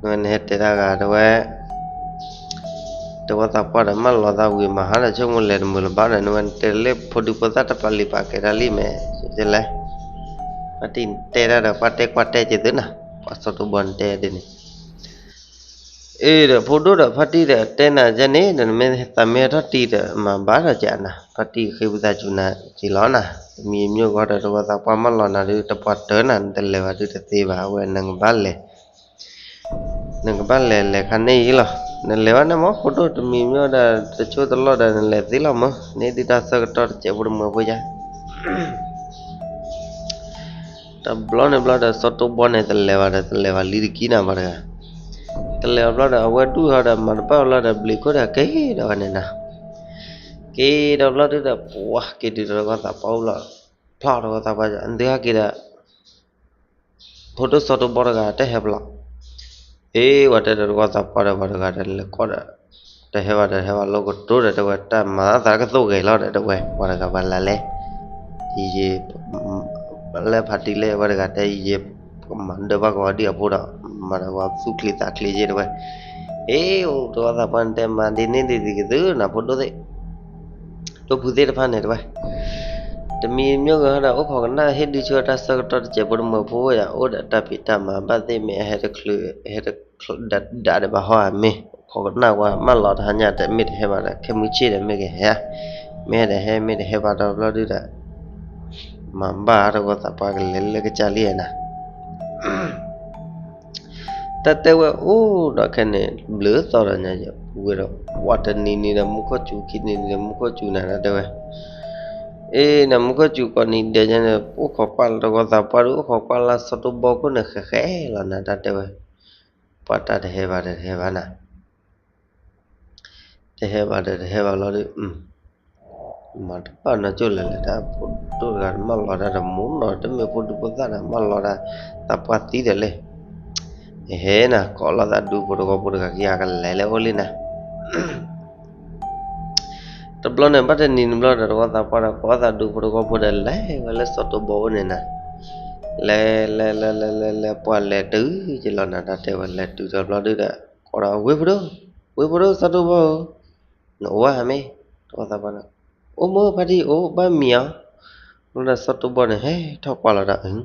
နဝဲနဟဲတဲတၢ်ဂၤတဝဲ တဝီသးပှၢ်ဒီး မၢလီၤသးဝံၤမၤဟါဒီး ဆိကမိၣ်လဲၤတမုာ်လၢၤဘၣ်ဒီး နဝဲနတဲလၢဖိဒံဖိသၣ်တပာ်လံာ်ပာ်ကဲတၢ်လံမဲာ်, ကလဲၣ်, ဖါတံၢ်တဲတၢ်ဒီး ကွၢ်တဲကွၢ်တဲက့ၤသုနၤ, ပှၤစီၤတိဘီန့ၣ်တဲဒ်န့ၣ် အ့ဒီး ဖိဒိၣ်ဒီးဖါတံၢ်ဒီး တဲနၤကဲန့ၣ်ဒီး နမ့ၢ်သးမ့ၢ်ဟဲထီၣ်တံၢ်ဒီး မၤဘၣ်ဒီးကနၤ, ဖါတံၢ်ဃ့ဝံသးစူၤနၤက့ၤလီၤနၤ, တမံၤမ့ၢ်ဂီၢ်ဒီး တဝီသးပှၢ်မၢလီၤနၤဒုး တပှၤတၢၢ်နၤ နတလဲၤဘၣ်ဒုးတသ့ဘၣ်, အဝဲနကဘၣ်လဲၤ နကဘၣ်လဲၤလဲၤခါန့ၣ်အံၤလီၤ, နလဲၤဘၣ်န့ၣ်မ့ၢ် ဖိဒိၣ် တမံၤမ့ၢ်ဒီး တဆိတလီၢ်ဒီး နလဲၤသ့လီၤမ့ၢ်, န့ၣ်ဒုးတၢ်ဆၢကတီၢ်တစဲးဖိတမုာ်ဖိယါ တဘျီန့ၣ်ဘျီဒီး စီၤတိဘီန့ၣ် တလဲၤဘၣ်ဒီး တလဲၤဘၣ်လံတကံနၤဘၣ်တဂၤ, တလဲၤအီၤဘျီဒီး အဝဲဒူၣ်ဟီဒီး မၤတဘၣ်အီၤဘျီဒီး ဘျံးခိၣ်ဒီးက့ၤဒီးဝဲန့ၣ်နၤ, က့ၤဒီးဘျီဒုးဒီး ပှၤက့ၤတုၤဒီးတဝီသးပှၢ်အိၣ်လီၤ, ဖျီတဝီသးပှၢ် ဒုးဟဲက့ၤဒီး ဖိဒိၣ်စီၤတိဘီတဂၤတဟဲဘၣ်လီၤ, အ့ ဝဲတဲဒီးတဝီသးပှၢ်ဒီး ပှၤတဂၤဒီး လဲၤကိးဒီး တဟဲဘၣ်ဒီး ဟဲဘၣ်လိာ်ကတိၤဒီး တဝဲတၢ်မၤသးကသိၣ်ဂဲၤလီၤဒီး တဝဲ ပှၤတဂၤပှၤလၢလဲၣ်, ယယ လၢဖါတံၢ်လၢဝဲတဂၤတဲ ယယ ကမၤဒၢဘၣ်ကဝီၤဒံၣ်အဖိဒီး မၤဒီးဝဲသူၣ်ချံသးချ့က့ၤတဝဲ, အ့ အိၣ်တဝီသးပှၢ်န့ၣ်တဲ မၤဒ်န့ၣ်ဒ်ဒ်ကသုနၤ ဖိဒိၣ်သ့ၣ် ဒိၣ်ဖုသ့ၣ်တဖၣ်န့ၣ်တဝဲ, တမံၤမ့ၢ်ဂ့ၤဟီဒီး အိၣ်ခိးကနၣ်ဟ့ၣ်ဒုးဆၢတၢ်ဆၢကတီၢ်တစဲးဖိတမုာ်ဖိယါ အိၣ်ဒီးတၢ်ဖံးတၢ်မၤဘၣ်သ့ၣ်မ့ၢ်အဟဲတချုး ဟဲတချုးဒၣ်ဒၣ်ဒီးဘၣ်ဟီဧါမ့ၢ်, အိၣ်ခိးကနၣ်ဝဲမၢလီၤတဟါညါဒီး မ့ၢ်တဟဲဘၣ်ဒီး ခဲမုၢ်ဆ့ၣ်ဒီးမ့ၢ်ကဟဲဧါ, မ့ၢ်ဟဲဒီးဟဲ မ့ၢ်တဟဲဘၣ်ဒီးဘျီဒုးဒီး မၤဘၣ်တဝီသးပှၢ်ကလဲၤလၢကစၢ်လံဧါနၤ တၢ်တဲဝဲအိၣ်ဒီးခဲန့ၣ် ဘျုးသီဒီးညါယဲ ဝဲဒီး ဝးတနံၤနံၤဒီးမူခိၣ်စူၤ ခံနံၤနံၤဒီးမူခိၣ်စူၤနၤ တၢ်တဲဝဲ, အ့ နမူခိၣ်စူၤကိးနံၤဒဲးညါန့ၣ် အိၣ်ခိးကွၢ်လၢတဝီသးပှၢ်ဒီး အိၣ်ခိးကွၢ်လၢစီၤတိဘီခိၣ်န့ၣ် ဃဲးဃဲးလီၤနၤ တၢ်တဲဝဲ, ပှၤတၢ်တဟဲဘၣ်ဒီးတဟဲဘၣ်နၤ တဟဲဘၣ်ဒီးတဟဲဘၣ်လီၤဒီး မၤတဘၣ်နီၢ်ကၠိၣ်လဲၤလဲၤတၢ် ဖိဒိၣ်တဂၤမၢလီၤတၢ်ဒီး မူနီၤ တမ့ၢ်ဖိဒံဖိသၣ်ဒီး မၢလီၤတၢ် သးပှၢ်သံဒီးလဲၣ်, ဟဲနၤ ကိးလီၤသးဒူဖိတဝီဖိတဂၤခံဂၤကလဲၤလၢအိၣ်လံနၤ တဘျီန့ၣ် ဘၣ်တနံၤနဘျီဒီး တဝီသးပှၢ်ဒီး ကိးသးဒူဖိတဝီဖိဒီး လဲၤဝဲလၢစီၤတိဘီအိၣ်န့ၣ်နၤ, လဲၤလဲၤလဲၤလဲၤလဲၤလဲၤ ပှၤလဲၤတုၤက့ၤလီၤနၤ တၢ်တဲဝဲ လဲၤတုၤဒီးဘျီဒုးဒီး ကိးဒီး ဝ့ၢ်ဖိဒိၣ်, ဝ့ၢ်ဖိဒိၣ် စီၤတိဘီဧၢ, နအိၣ်ဧါမ့ၢ်, တဝီသးပှၢ်န့ၣ်, အိၣ်မ့ၢ်ဖါတံၢ်အိၣ် ဘၣ်မံၤဧါ, ဘျီဒီးစီၤတိဘီန့ၣ် ဟဲထီၣ်ကွၢ်လီၤဒီး ဘၣ်လၢတဝီသးပှၢ်မး ဘၣ်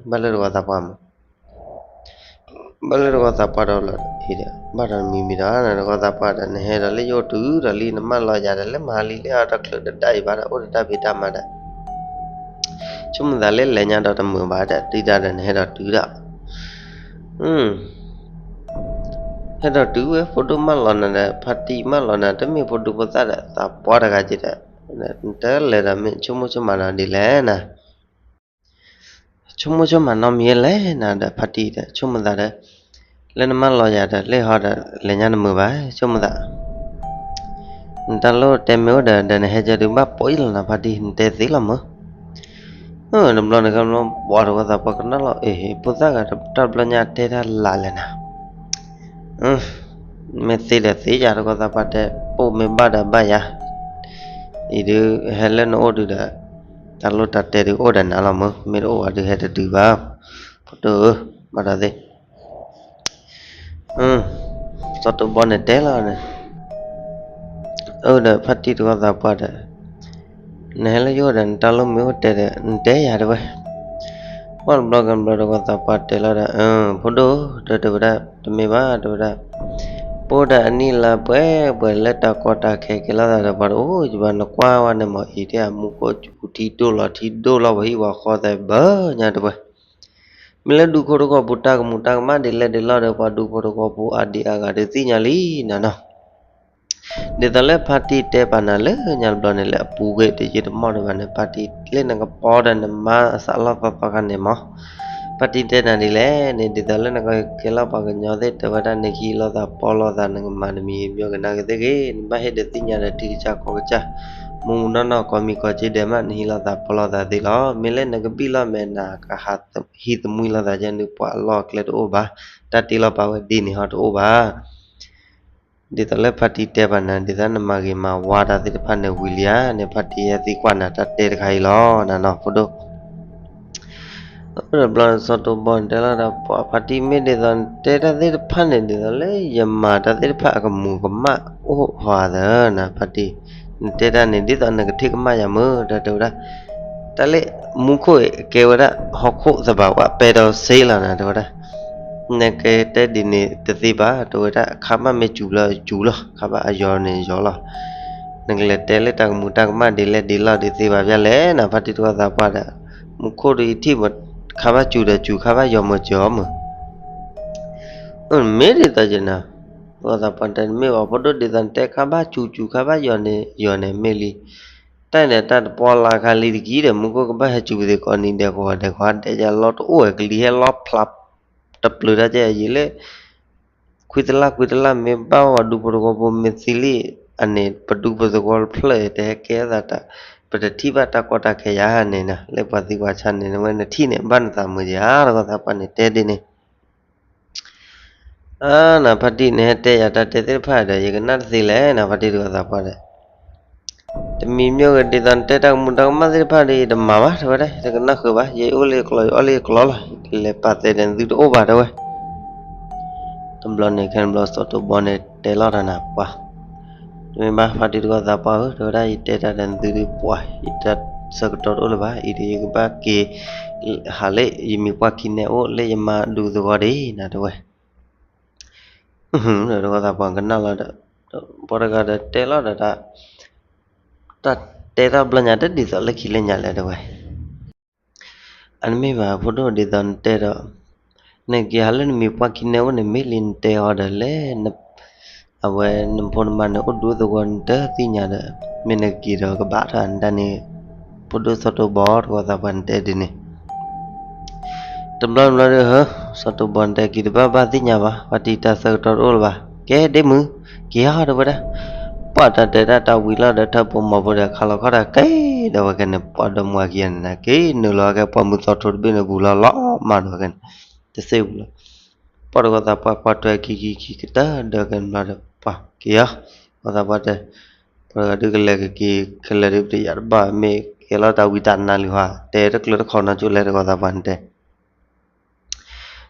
လၢတဝီသးပှၢ်ဒီးလီၤဒီး ဘၣ်ဒီးမံၤမံၤဒီး နတဝီသးပှၢ်ဒီး နဟဲဒီးလၢယအိၣ်တုၤဒီးလံ နမၢလီၤယၤဒီး လၢမၤလံလၢအတချုးတဒၣ်အံၤဘၣ်ဒီး အိၣ်ဒီးတၢ်ဖံးတၢ်မၤဒီး ဆိကမိၣ်သးလၢလဲၤညါဒီးတမုာ်ဘၣ်ဒီး တုၤဒၣ်ဒီးနဟဲဒီးတုၤဒီး ဟဲဒီးတုၤဝဲ ဖိဒိၣ်မၢလီၤနၤဒီး ဖါတံၢ်မၢလီၤနၤ တမ့ၢ်ဖိဒိၣ်ဖိသၣ်ဒီး သးပှၢ်တဂၤက့ၤဒီး နတလဲၤဒီးမ့ၢ်ဆိကမိၣ်ဆိကမးဒီးဒ်လဲၣ်နၤ ဆိကမိၣ်ဆိကမးနီတမံၤလဲၣ်နၤဒီး ဖါတံၢ်ဒီး ဆိကမိၣ်သးဒီး လၢနမၢလီၤယၤဒီး လၢဟီဒီး လဲၤညါတမုာ်ဘၣ် ဆိကမိၣ်သး နတၢ်လိၣ်တဲမ့ၢ်အိၣ်ဒီး ဒီးနဟဲကၢ်ဒုးဘၣ်ပိာ်အံၤလီၤနၤ ဖါတံၢ် နတဲသ့လီၤမၢ် တဘျီန့ၣ် ကဘျီ ပှၤတဝီသးပှၢ်ကနၣ်လီၤ အ့ ဖိသၣ်ဂၤတဘျီညါတဲတၢ်လၢ်လဲၣ်နၤ မ့ၢ်သ့ဒီးသ့ယၤ တဝီသးပှၢ်တဲ ပိာ်မ့ၢ်ဘၣ်ဒီးဘၣ်ယၤ အံၤဒုး ဟဲလၢနအိၣ်ဒုးဒီး တၢ်လိၣ်တၢ်တဲဒုးအိၣ်ဒီးနၤလီၤမၢ် မ့ၢ်တအိၣ်ဝဲဒုးဟဲတတုၤဘၣ် ဖိဒိၣ်ဧၢ ဘၣ်ဒီးသ့ စီၤတိဘီန့ၣ်တဲလီၤန့ၣ် အၢ ဒီးဖါတံၢ်တဝီသးပှၢ်ဒီး နဟဲလၢယအိၣ်ဒီး နတၢ်လိၣ်မ့ၢ်အိၣ်တဲဒီး နတဲယၤတဲဝဲ ပှၢ်တဘျီကဘျီတဝီသးပှၢ်တဲလီၤဒီး အၢ ဖိဒိၣ် တဲဝဲဒၣ် တမ့ၢ်ဘၣ် တဲဝဲဒၣ် ပအိၣ်ဒီးအနံၣ်လါပှဲၤပှဲၤလၢတၢ်ကီတၢ်ခဲကဲလိာ်သးဒီး ပှၤတအိၣ်ယဘၣ် နကွၢ်ဝဲန့ၣ်မး အံၤတဲအမူခိၣ်စူၤထံဒိၣ်လီၤထံဒိၣ်လီၤ ပှၤဟံၣ်ပှၤဃီသဲးဘၢညါတဲဝဲ မ့ၢ်လၢဒူဖိတဝီဖိတၢ်ကမူးတၢ်ကမၣ်ဒ်လဲၣ်ဒ်လဲၣ်ဒီး ပှၤဒူဖိတဝီဖိအါဒံအါဂၤဒုးသ့ၣ်ညါလံနၤနီၤ. ဒ်သိးလၢဖါတံၢ်တဲပာ်နၤလၢညါတဘျီန့ၣ် လၢအပူၤကွံာ်တယံာ်တမီၢ်ဒံးဘၣ်န့ၣ် ဖါတံၢ်လၢနကပီဒီးနမါအသးလီၢ်သီသီခါန့ၣ်မး, ဖါတံၢ်တဲနၤဒ်လဲၣ်န့ၣ် ဒ်သိးလၢနကကဲလီၤပှၤကညီသ့ၣ် တဲဝဲဒၣ် နကဟံးလိာ်သးပီလိာ်သး နကမၤတမံၤမ့ၢ်ကနၣ်ကသ့ၣ်ဂ့ၤ နဘၣ်ဟ့ၣ်ဒီးသ့ၣ်ညါဒီးထံကစၢ်ကီၢ်ကစၢ် မူမူနီၢ်နီၢ် ကိးမံၤကိးက့ဒဲးမး နဟံးလိာ်သးပီလိာ်သးသ့လီၤ. မ့ၢ်လၢနကဘံၣ်လီၤမဲာ်နၤ ကဟးဟံးသမံလီၤသးကဲန့ၣ် ပှၤအလီၢ်အကျဲတအိၣ်ဘၣ်, တၢ်တ့လီၤပာ်ဝဲဒ်န့ၣ်ဟီတအိၣ်ဘၣ်. ဒ်သိးလၢဖါတံၢ်တဲပာ်နၤ ဒ်သိးနမၤဂ့ၤမၤဝါတၢ်သ့ၣ်တဖၣ်န့ၣ်ဝံၤလံဧါန့ၣ် ဖါတံၢ်ဟဲသံကွၢ်နၤတၢ်တဲတခါအံၤလီၤ နနီၢ်ဖိဒိၣ် တဘျီစီၤတိဘီန့ၣ်တဲလီၤဒီး ပှၤဖါတံၢ်မ့ၢ်ဒ်သိးနတဲတၢ်သ့ၣ်တဖၣ်န့ၣ် ဒ်သိးလၢယမၤတၢ်သ့ၣ်တဖၣ်အကမူၤကမၣ်အိၣ်ဟီသၢနၤ ဖါတံၢ်, နတဲတၢ်န့ၣ် ဒ်သိးနကထံၣ်ကမၣ်ယၤမုၢ် တၢ်တဲဝဲဒၣ်, တၢ်လၢမူခိၣ်အံၤကဲဝဲဒၣ် ဟီၣ်ခိၣ်သဘၣ်ဝးပဲဒီးစ့လီၤနၤ တဲဝဲဒၣ် နကတဲဒ်န့ၣ်တသ့ဘၣ် တဲဝဲဒၣ် ခါဘၣ်မ့ၢ်စူၤလီၤစူၤလီၤ ခါဘၣ်အယီၤန့ၣ်ယီၤလီၤ. နကလဲၤတဲလၢတၢ်ကမူၤတၢ်ကမၣ်ဒ်လဲၣ်ဒ်လဲၣ်ဒ်သ့ဘၣ်ဖဲလဲၣ်နၤ ဖါတံၢ်တဂီၢ်သးပှၢ်ဒီး, မူခိၣ်ဒီးယထံၣ်မး, ခါဘၣ်စူၤဒီးစူၤ ခါဘၣ်ယီၤမးယီၤမုၢ် မ့ၢ်ဒ်သိးယနၤ, တဂီၢ်သးပှၢ်တဲ မ့ၢ်ဘၣ်ဖိဒိၣ်ဒ်သိးနတဲ ခါဘၣ်စူၤစူၤ ခါဘၣ်ယီၤန့ၣ်ယီၤန့ၣ်မ့ၢ်လံ. တၢ်န့ၣ်တၢ်တပီလၢ်ခါလံတကံၢ်ဒီး မူခိၣ်ကဘၣ်ဟဲစူၤပသ့ၣ်ကိးနံၤဒဲး ကိးဂၤဒဲး ကိးဂၤဒဲး ယလီၢ်တအိၣ်ဝဲ ကလံၤဟဲလီၤဖျး တပျၢၤတၢ်ကဲအယံာ်လၢ ခွံတလၢ်ခွံတလၢ် မ့ၢ်ဘၣ်ဝဲဒူဖိတဝီဖိမ့ၢ်သံလံ, အန့ၣ် ပဒူပသဝီတဖျၢၣ်တဟဲကဲအသးတၢ်, ပတထံၣ်ဘၣ်တၢ်ကီတၢ်ခဲယၤန့ၣ်နၤ လၢပှၤသံပှၤဆါန့ၣ် နဝဲနထံၣ်န့ၣ် ဘၣ်နသးမုာ်ဧါ တဂီၢ်သးပှၢ်န့ၣ်တဲဒ်န့ၣ် အါ နၤဖါတံၢ်န့ၣ် ဟဲတဲယၤတၢ်တဲသ့ၣ်တဖၣ်ဒီး ယကနၣ်တသ့လဲၣ် နၤဖါတံၢ်တဂီၢ်သးပှၢ်ဒီး, တမံၤမ့ၢ်ဂ့ၤဒ်သိးနတဲတၢ်ကမူၤတၢ်ကမၣ်သ့ၣ်တဖၣ်ဒီး ယတမၤဘၣ် တဲဝဲဒၣ် ယတကနၣ်ဃုာ်ဘၣ် ယအိၣ်လၢယကျိာ် ယအီၣ်လၢယကျိာ်လီၤ ယတလဲၤပာ်သဲဒီးနသုတအိၣ်ဘၣ် တဲဝဲ တဘျီန့ၣ် ခဲန့ၣ်ဘျီ စီၤတိဘီန့ၣ် တဲလီၤတၢ်နၤပှၤ, တမ့ၢ်ဘၣ် ဖါတံၢ်တဂီၢ်သးပှၢ်ဧၢ တဲဝဲဒၣ် ယတဲတၢ်ဒီးနသုဒီးပှၤ ယတၢ်ဆၢကတီၢ်တအိၣ်လၢၤဘၣ် အံၤဒီးယကဘၣ်က့ၤ ဟးလၢယမံၤပှၢ်ခံနဲအိၣ် လၢယမါဒူသဝီဒၣ်နၤ တဲဝဲ ဒီးတဂီၢ်သးပှၢ်ကနၣ်လီၤဒီး ပှၤတဂၤဒီးတဲလီၤဒီး တၢ်တဲတၢ်ဘျီညါတဒ်သိးလၢခံလၢညါလဲၣ် တဲဝဲ အတမ့ၢ်ဘၣ် ဖိဒိၣ်ဒ်သိးနတဲဒီး နက့ၤဟးလၢနမံၤပှၢ်ခံနဲအိၣ်န့ၣ် မ့ၢ်လံနတဲအီၤဒီးလဲၣ် အဝဲနဖိနမါန့ၣ် အိၣ်ဒူသဝီနတသ့ၣ်ညါဒီး မ့ၢ်နက့ၤဒီးကဘၣ်ထီၣ်နတၢ်န့ၣ် ဖိဒိၣ်စီၤတိဘီ တဂီၢ်သးပှၢ်နတဲဒ်န့ၣ် တဘျီတဘျီဒီး ဟၢ စီၤတိဘီနတဲက့ၤတဘၣ်ဘၣ်သ့ၣ်ညါဘၣ် ပှၤတံၤတၢ်ဆၢကတီၢ်တအိၣ်လၢၤဘၣ် ကဲဒ့မုၣ် က့ၤဟီ တဲဝဲဒၣ် ပှၤတၢ်တဲတၢ်တၢ်ဝံၤလီၤဒီး ထၢပိာ်မီၤဖိဒီးခးလီၤခီၣ်တၢ်ကဲဒီးဝဲခဲန့ၣ် ပှၤဒီမါခံဂၤန့ၣ် က့ၤနုာ်လီၤကဲပှၢ်မုၢ်သီထိတဘ့ၣ်န့ၣ်ပူၤလီၤလီၤမးဒီးဝဲခဲန့ၣ် တသ့ပူၤလီၤ ပှၤတဂီၢ်သးပှၢ်ကွၢ်ထွဲခံခံခံကတၢၢ်ဒီးခဲန့ၣ်ဘျီဒီး ပှၤက့ၤဟီ တဂီၢ်သးပှၢ်တဲ ပှၤတဂၤဒုးကလဲၤကက့ၤ ကလဲၤဒုးပတယၤတဘၣ် မ့ၢ်ကဲလီၤတၢ်ဝံတၢ်နါလံဟီ တဲတကျၢၤတခီနီကၠိလဲၣ် တဂီၢ်သးပှၢ်နတဲ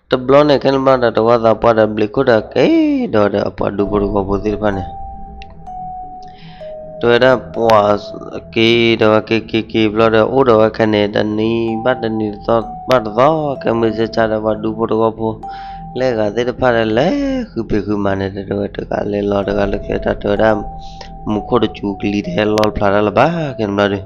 တဘျီန့ၣ်ခဲန့ၣ်ဘျီဒီး တဂီၢ်သးပှၢ်ဒီးဘျံးခိၣ်ဒီးက့ၤဒီးဒီးအပှၤဒူဖိတဝီဖိသ့ၣ်တဖၣ်န့ၣ် တဲဝဲဒၣ်ပှၤက့ၤဒီးဝဲက့ၤက့ၤက့ၤဘျီဒီး အိၣ်ဒီးဝဲခဲန့ၣ် တနံၤဘၣ်တနံၤ တသီဘၣ်တသီ ကဲမုၢ်ဆ့ဆါဒီးပှၤဒူဖိတဝီဖိ လၢဂၤသ့ၣ်တဖၣ်ဒီးလဲၤဃုဖံးဃုမၤန့ၣ် တဲဝဲတဂၤလဲၤလီၤတဂၤလၢကျဲတၢ် တဲဝဲဒၣ် မူခိၣ်တစူၤကလံၤတဟဲလီၤဖျါတၢ်လၢၤဘၣ် ခဲန့ၣ်ဘျီဒီး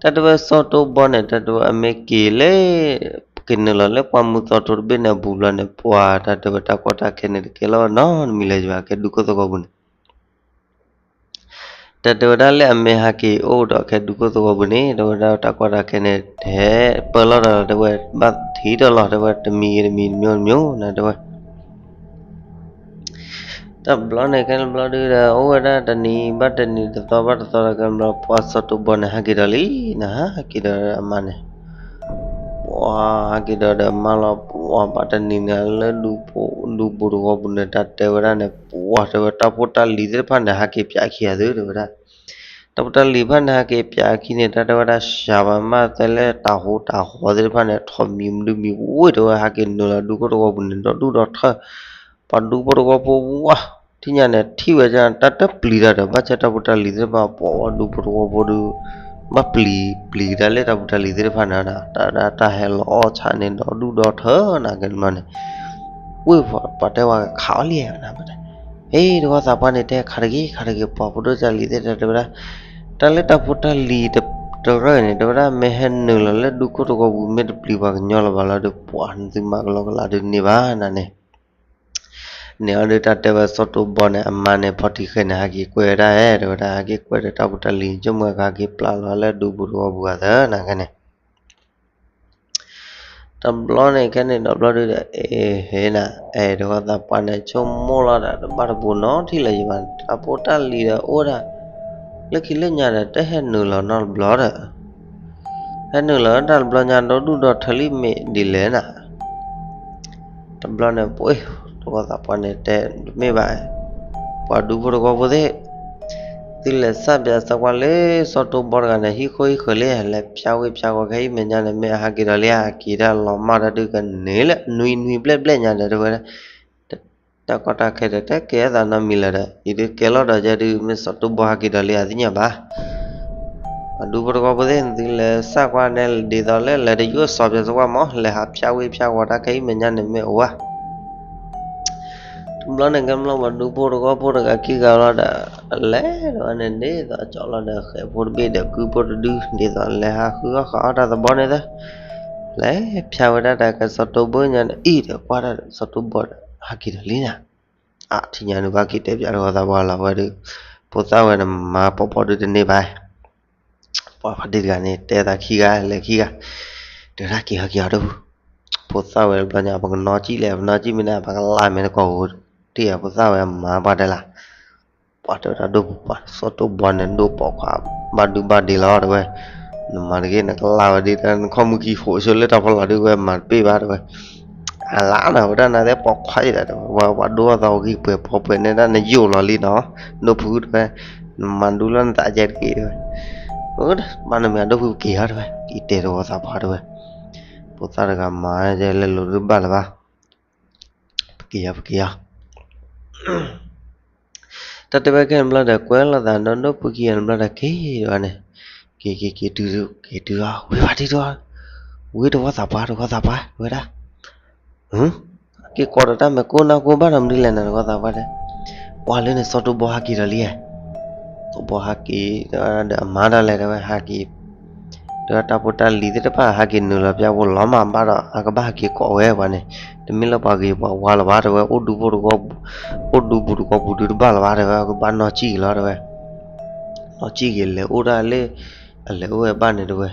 တၢ်တဲဝဲစီၤတိဘီန့ၣ် တၢ်တဲဝဲအမ့ၢ်က့ၤလၢ က့ၤနုာ်လီၤလၢပှၢ်မုၢ်သီထိတဘ့ၣ်န့ၣ်အပူၤဘျီန့ၣ် ပှၤတၢ်တဲဝဲတၢ်ကီတၢ်ခဲန့ၣ် တကဲလီၤနီတမံၤလၢၤဘၣ် ကဲဒူခိၣ်သဝီပူၤန့ၣ် တၢ်တဲဝဲဒၣ်လၢအမ့ၢ်ဟးက့ၤအိၣ်ဒီးခဲဒူခိၣ်သဝီပူၤန့ၣ် တဲဝဲဒၣ်တၢ်ကီတၢ်ခဲန့ၣ် တဟဲပၢလီၤဒီး တဲဝဲဘၣ်ထံးတၢ်လီၤ တဲဝဲတမံၤတမံၤတမျိုးတမျိုးန့ၣ် တဲဝဲ တဘျီန့ၣ်ခဲန့ၣ်ဘျီဒုဒီး အိၣ်ဝဲဒၣ်တနံၤဘၣ်တနံၤ တသီဘၣ်တသီဒီး ခဲန့ၣ်ဘျီ ပှၤစီၤတိဘီန့ၣ် ဟဲက့ၤဒီးလံန့ၣ် ဟဲက့ၤဒီးအမါန့ၣ် ပှၤဟဲက့ၤဒီးဒီးမါလီၤ ပှၤဘၣ်တနံၤန့ၣ်လၢဒူဖိ ဒူပူၤတဝီပူၤန့ၣ် တၢ်တဲဝဲဒၣ်န့ၣ် ပှၤတဲဝဲတၢ်ဖိတၢ်လံၤသ့ၣ်တဖၣ်န့ၣ် ဟဲက့ၤပၠးခံဂၤသု တဲဝဲဒၣ် တၢ်ဖိတၢ်လံၤတဖၣ်န့ၣ် ဟဲက့ၤပၠးခံန့ၣ် တၢ်တဲဝဲဒၣ် စှၤဘၣ်မး တဲလၢတၢ်ဟိတၢ်ဃီသ့ၣ်တဖၣ်န့ၣ် ထိးမံၤမနုၤမံၤဝ့ၢ် တဲဝဲ ဟဲက့ၤနုာ်လီၤဒူခိၣ်တဝီပူၤန့ၣ် ဒီဒူၣ်ဒီထၢၣ် ပှၤဒူဖိတဝီဖိဝဲ ထံၣ်ညါန့ၣ် ထံၣ်ဝဲဒၣ် တၢ်တပျံၤတၢ်ဒီး ဘၣ်ဆၣ်တၢ်ဖိတၢ်လံၤသ့ၣ်တဖၣ် ပှၤဒူဖိတဝီဖိဒီး ဘၣ်ပျံၤ ပျံၤကဒါလၢတၢ်ဖိတၢ်လံၤသ့ၣ်တဖၣ်န့ၣ်ဒီး တၢ်ဒၣ်တၢ်ဟဲလီၤအီၣ်ဆၣ်န့ၣ် ဒီဒူၣ်ဒီထၢၣ်န့ၣ် ကဲန့ၣ်ဘျီန့ၣ် ဝ့ၢ်ပှၤတဲဝဲခးအီၤလံနၤ ပှၤတဲ ဟ့ၣ် တဂီၢ်သးပှၢ်န့ၣ် တဲခးတဂ့ၤ ခးတဂ့ၤ ပှၤဖိဒိၣ်တၢ်လံၤသ့ၣ်တဖၣ်တဲဝဲဒၣ် တၢ်လၢတၢ်ဖိတၢ်လံၤတရၢၢ်န့ၣ် တဲဝဲဒၣ် မ့ၢ်ဟဲနုာ်လီၤလၢဒူခိၣ်တဝီပူၤ မ့ၢ်တပျံၤပှၤကညီလၢၤဘၣ်လီၤဒီး ပှၤနသုမၤကလီကလီဒုးန့ၢ်ဘၣ်နၤန့ၣ် န့ၣ်အီၤဒုးတၢ်တဲဝဲစီၤတိဘီန့ၣ် အမါန့ၣ် ဖီတံၢ်ဃဲန့ၣ် ဟးက့ၤကွဲဝဲဒၣ်ဧဲ တဲဝဲဒၣ် ဟးက့ၤကွဲဒီးတၢ်ဖိတၢ်လံၤ ဆိကမိၣ်အခါက့ၤပျၢ်လီၤလၢဒူပူၤတဝီပူၤအသးနာ်က့န့ၣ် တဘျီန့ၣ်ခဲန့ၣ်ဒီးဘျီဒုဒီး အဲ ဟဲနၤ အဲ တဂီၤသးပှၢ်န့ၣ် ဆိကမိၣ်လီၤဒီး တဘၣ်တပူၤနီတထံၣ်လၢၤယဘၣ် တၢ်ဖိတၢ်လံၤဒီးအိၣ်ဒၣ် လၢခံလၢညါဒီး တဟဲနုာ်လီၤနီတဘျီဒီး ဟဲနုာ်လီၤတၢ်တဘျီညါ ဒီဒူၣ်ဒီထၢလံမ့ၢ်ဒ်လဲၣ်နၤ တဘျီန့ၣ် ပှ့ၤ တဂီၤသးပှၢ်န့ၣ်တဲ တမ့ၢ်ဘၣ် ပှၤဒူဖိတဂီၤဖိသ့ၣ် သုလဲၤစၢ်ပၠးစၢၤကွၢ်လၢစီၤတိဘီတဂၤန့ၣ် ဟံၣ်ခိၣ်ဟံၣ်ဃၢၤလံ လဲၤဖၠါဝ့ၢ်ဖၠါဂီၤခဲအံၤမဲာ်ညါန့ၣ် မ့ၢ်အဟးက့ၤဒီးလံ ဟးက့ၤတၢ်လီၤမၢ်တၢ်ဒုးကန့ၢ်လၢနွံနွံဘျဲၣ်ဘျဲၣ်ညါဒီးတဲဝဲ တၢ်ကီတၢ်ခဲဒီး တကဲအသးနီတမံၤလၢၤဒီး ယဒုးကဲလီၤဒီးယဲဒုး မ့ၢ်စီၤတိဘီဟးက့ၤဒီးလံအသ့ၣ်ညါဘၣ် ပှၤဒူဖိတဂီၤဖိသ့ၣ် သုလဲၤစၢ်ကွၢ်န့ၣ် ဒ်သိးလၢလဲၤတယိၣ်စီၤပၠးစၢၤကွၢ်မး လဲၤဟးဖၠါဝ့ၢ်ဖၠါဂီၤတၢ်ခဲအံၤမဲာ်ညါန့ၣ်မ့ၢ်အိၣ်ဝဲ တဘျီန့ၣ်ကဲဘျီပှၤဒူဖိတဂီၤဖိတဂၤခံဂၤလီၤဒီး အလဲၤဒ်ဝဲန့ၣ်ဒ်သိးကၠီလီၤဒီး ဃဲးဖိတဘ့ၣ်ဒီးကုဖိတဒု ဒ်သိးလဲၤဟးဃုအီၣ်ဃုအီတၢ်သဘီန့ၣ်သၢ လဲၤဖၠါဝဲဒၣ်တၢ်ကစီၤတိဘီညါန့ၣ် အံၤဒီးကွၢ်တၢ်စီၤတိဘီဒီး ဟးက့ၤဒီးလံနၤ အထံၣ်ညါန့ၣ် ဘၣ်က့ၤတဲပၠးတဂီၤသးပှၢ်လီၤဝဲဒုး ဖိသၣ်ဝဲန့ၣ်မၤပိာ်ပိာ်ဒုးတန့ၢ်ဘၣ် ပှၤဖါတံၢ်တဂၤန့ၣ် တဲသးခံဂၤလဲၤခံဂၤ တဲဒၣ်က့ၤဟဲက့ၤအီၤတပူၤ ဖိသၣ်ဝဲတဘျီညါ ပကနီၣ်ကံၣ်လဲၣ် ပနီၣ်ကံၣ်မ့ၢ်န့ၣ် ပကလၢ်မဲာ်တကိးဧိၤ တ့ၢ်အဖိသၣ်ဝဲအမါပှၢ်တဲလၢ ပှၤတဲဝဲဒၣ်ဒိၣ်ပှၤစီၤတိဘီန့ၣ် ဒိၣ်ပိာ်ခွါ ဘၣ်ဒုဘၣ်ဒ့လီၤတဲဝဲ နမၤတဂ့ၤ နကလၢ်ဝဲဒ်တၢ် နခီၣ်မုၢ်ခံဃိးဆိလၢတၢ်ဖီလာ်ဒုးဝဲမၤတပ့ၢ်ဘၣ်တဲဝဲ အလါနီၤ ဝဲဒၣ်နၤသ့ၣ်ပိာ်ခွါယံၤဒီးတဲဝဲ ပှၤဒိၣ်အသးအိၣ်ဂံၢ်ပှဲၤဖီပှဲၤန့ၣ်ဒၣ်နယိာ်လီၤလံနီၤ ဒိၣ်ဖုတဲဝဲ နမၤဒူလၢနသးကဲတက့ၢ်တဲဝဲ ဘၣ်နမ့ၢ်အဒိၣ်ဖုပက့ၤဧါတဲဝဲ က့ၤတဲတဂီၤသးပှၢ်တဲဝဲ ဖိသၣ်တဂၤမၤလဲၤလိၤဒုးဘၣ်လၢၤဘၣ် ပက့ၤဧါပက့ၤဧါ တၢ်တဲဝဲခဲန့ၣ်ဘျီဒီး ကွဲလိာ်သးဒီးဒိၣ်ဖုခံဂၤန့ၣ်ဘျီဒီး က့ၤဒၣ်ဝဲန့ၣ် က့ၤက့ၤက့ၤတုၤ က့ၤတုၤအီၤ ဝံၤဖါတံၢ်တဂီၤ ဝံၤတဂီၤသးပှၢ် တဂီၤသးပှၢ် ဝဲဒၣ် က့ၤကိးဒီးတၢ်မဲာ်ကိၢ်နၢ်ကိၢ်ဘၣ်ဒီးမနုၤလဲၣ်နၤ တဂီၤသးပှၢ်တဲ ပှၤလၢန့ၣ် စီၤတိဘီဟးက့ၤဒီးလံဧါ တိဘီဟးက့ၤ ဒီးအမါဒၣ်လဲာ်တဲဝဲဟးက့ၤ ဒီးတၢ်ဖိတၢ်လံၤသ့ၣ်တဖၣ်ဟးက့ၤနုာ်လီၤပၠးဖိလီၤမးဘၣ်ဒီး အကဘၣ်ဟးက့ၤကိးဝဲပှၤန့ၣ် တမ့ၢ်လၢပှၤဂ့ၤပှၤဝါလၢၤဘၣ်တဲဝဲ အိၣ်ဒူဖိတဂီၤပူၤ အိၣ်ဒူပူၤတဂီၤပူၤဒုးတဘၣ်လၢၤဘၣ်တဲဝဲ အကဘၣ်နီၢ်ကံၣ်က့ၤလီၤတဲဝဲ နီၢ်ကံၣ်က့ၤလဲၤအိၣ်ဒၣ်လၢ အလဲၤအိၣ်ဝဲဘၣ်န့ၣ်တဲဝဲ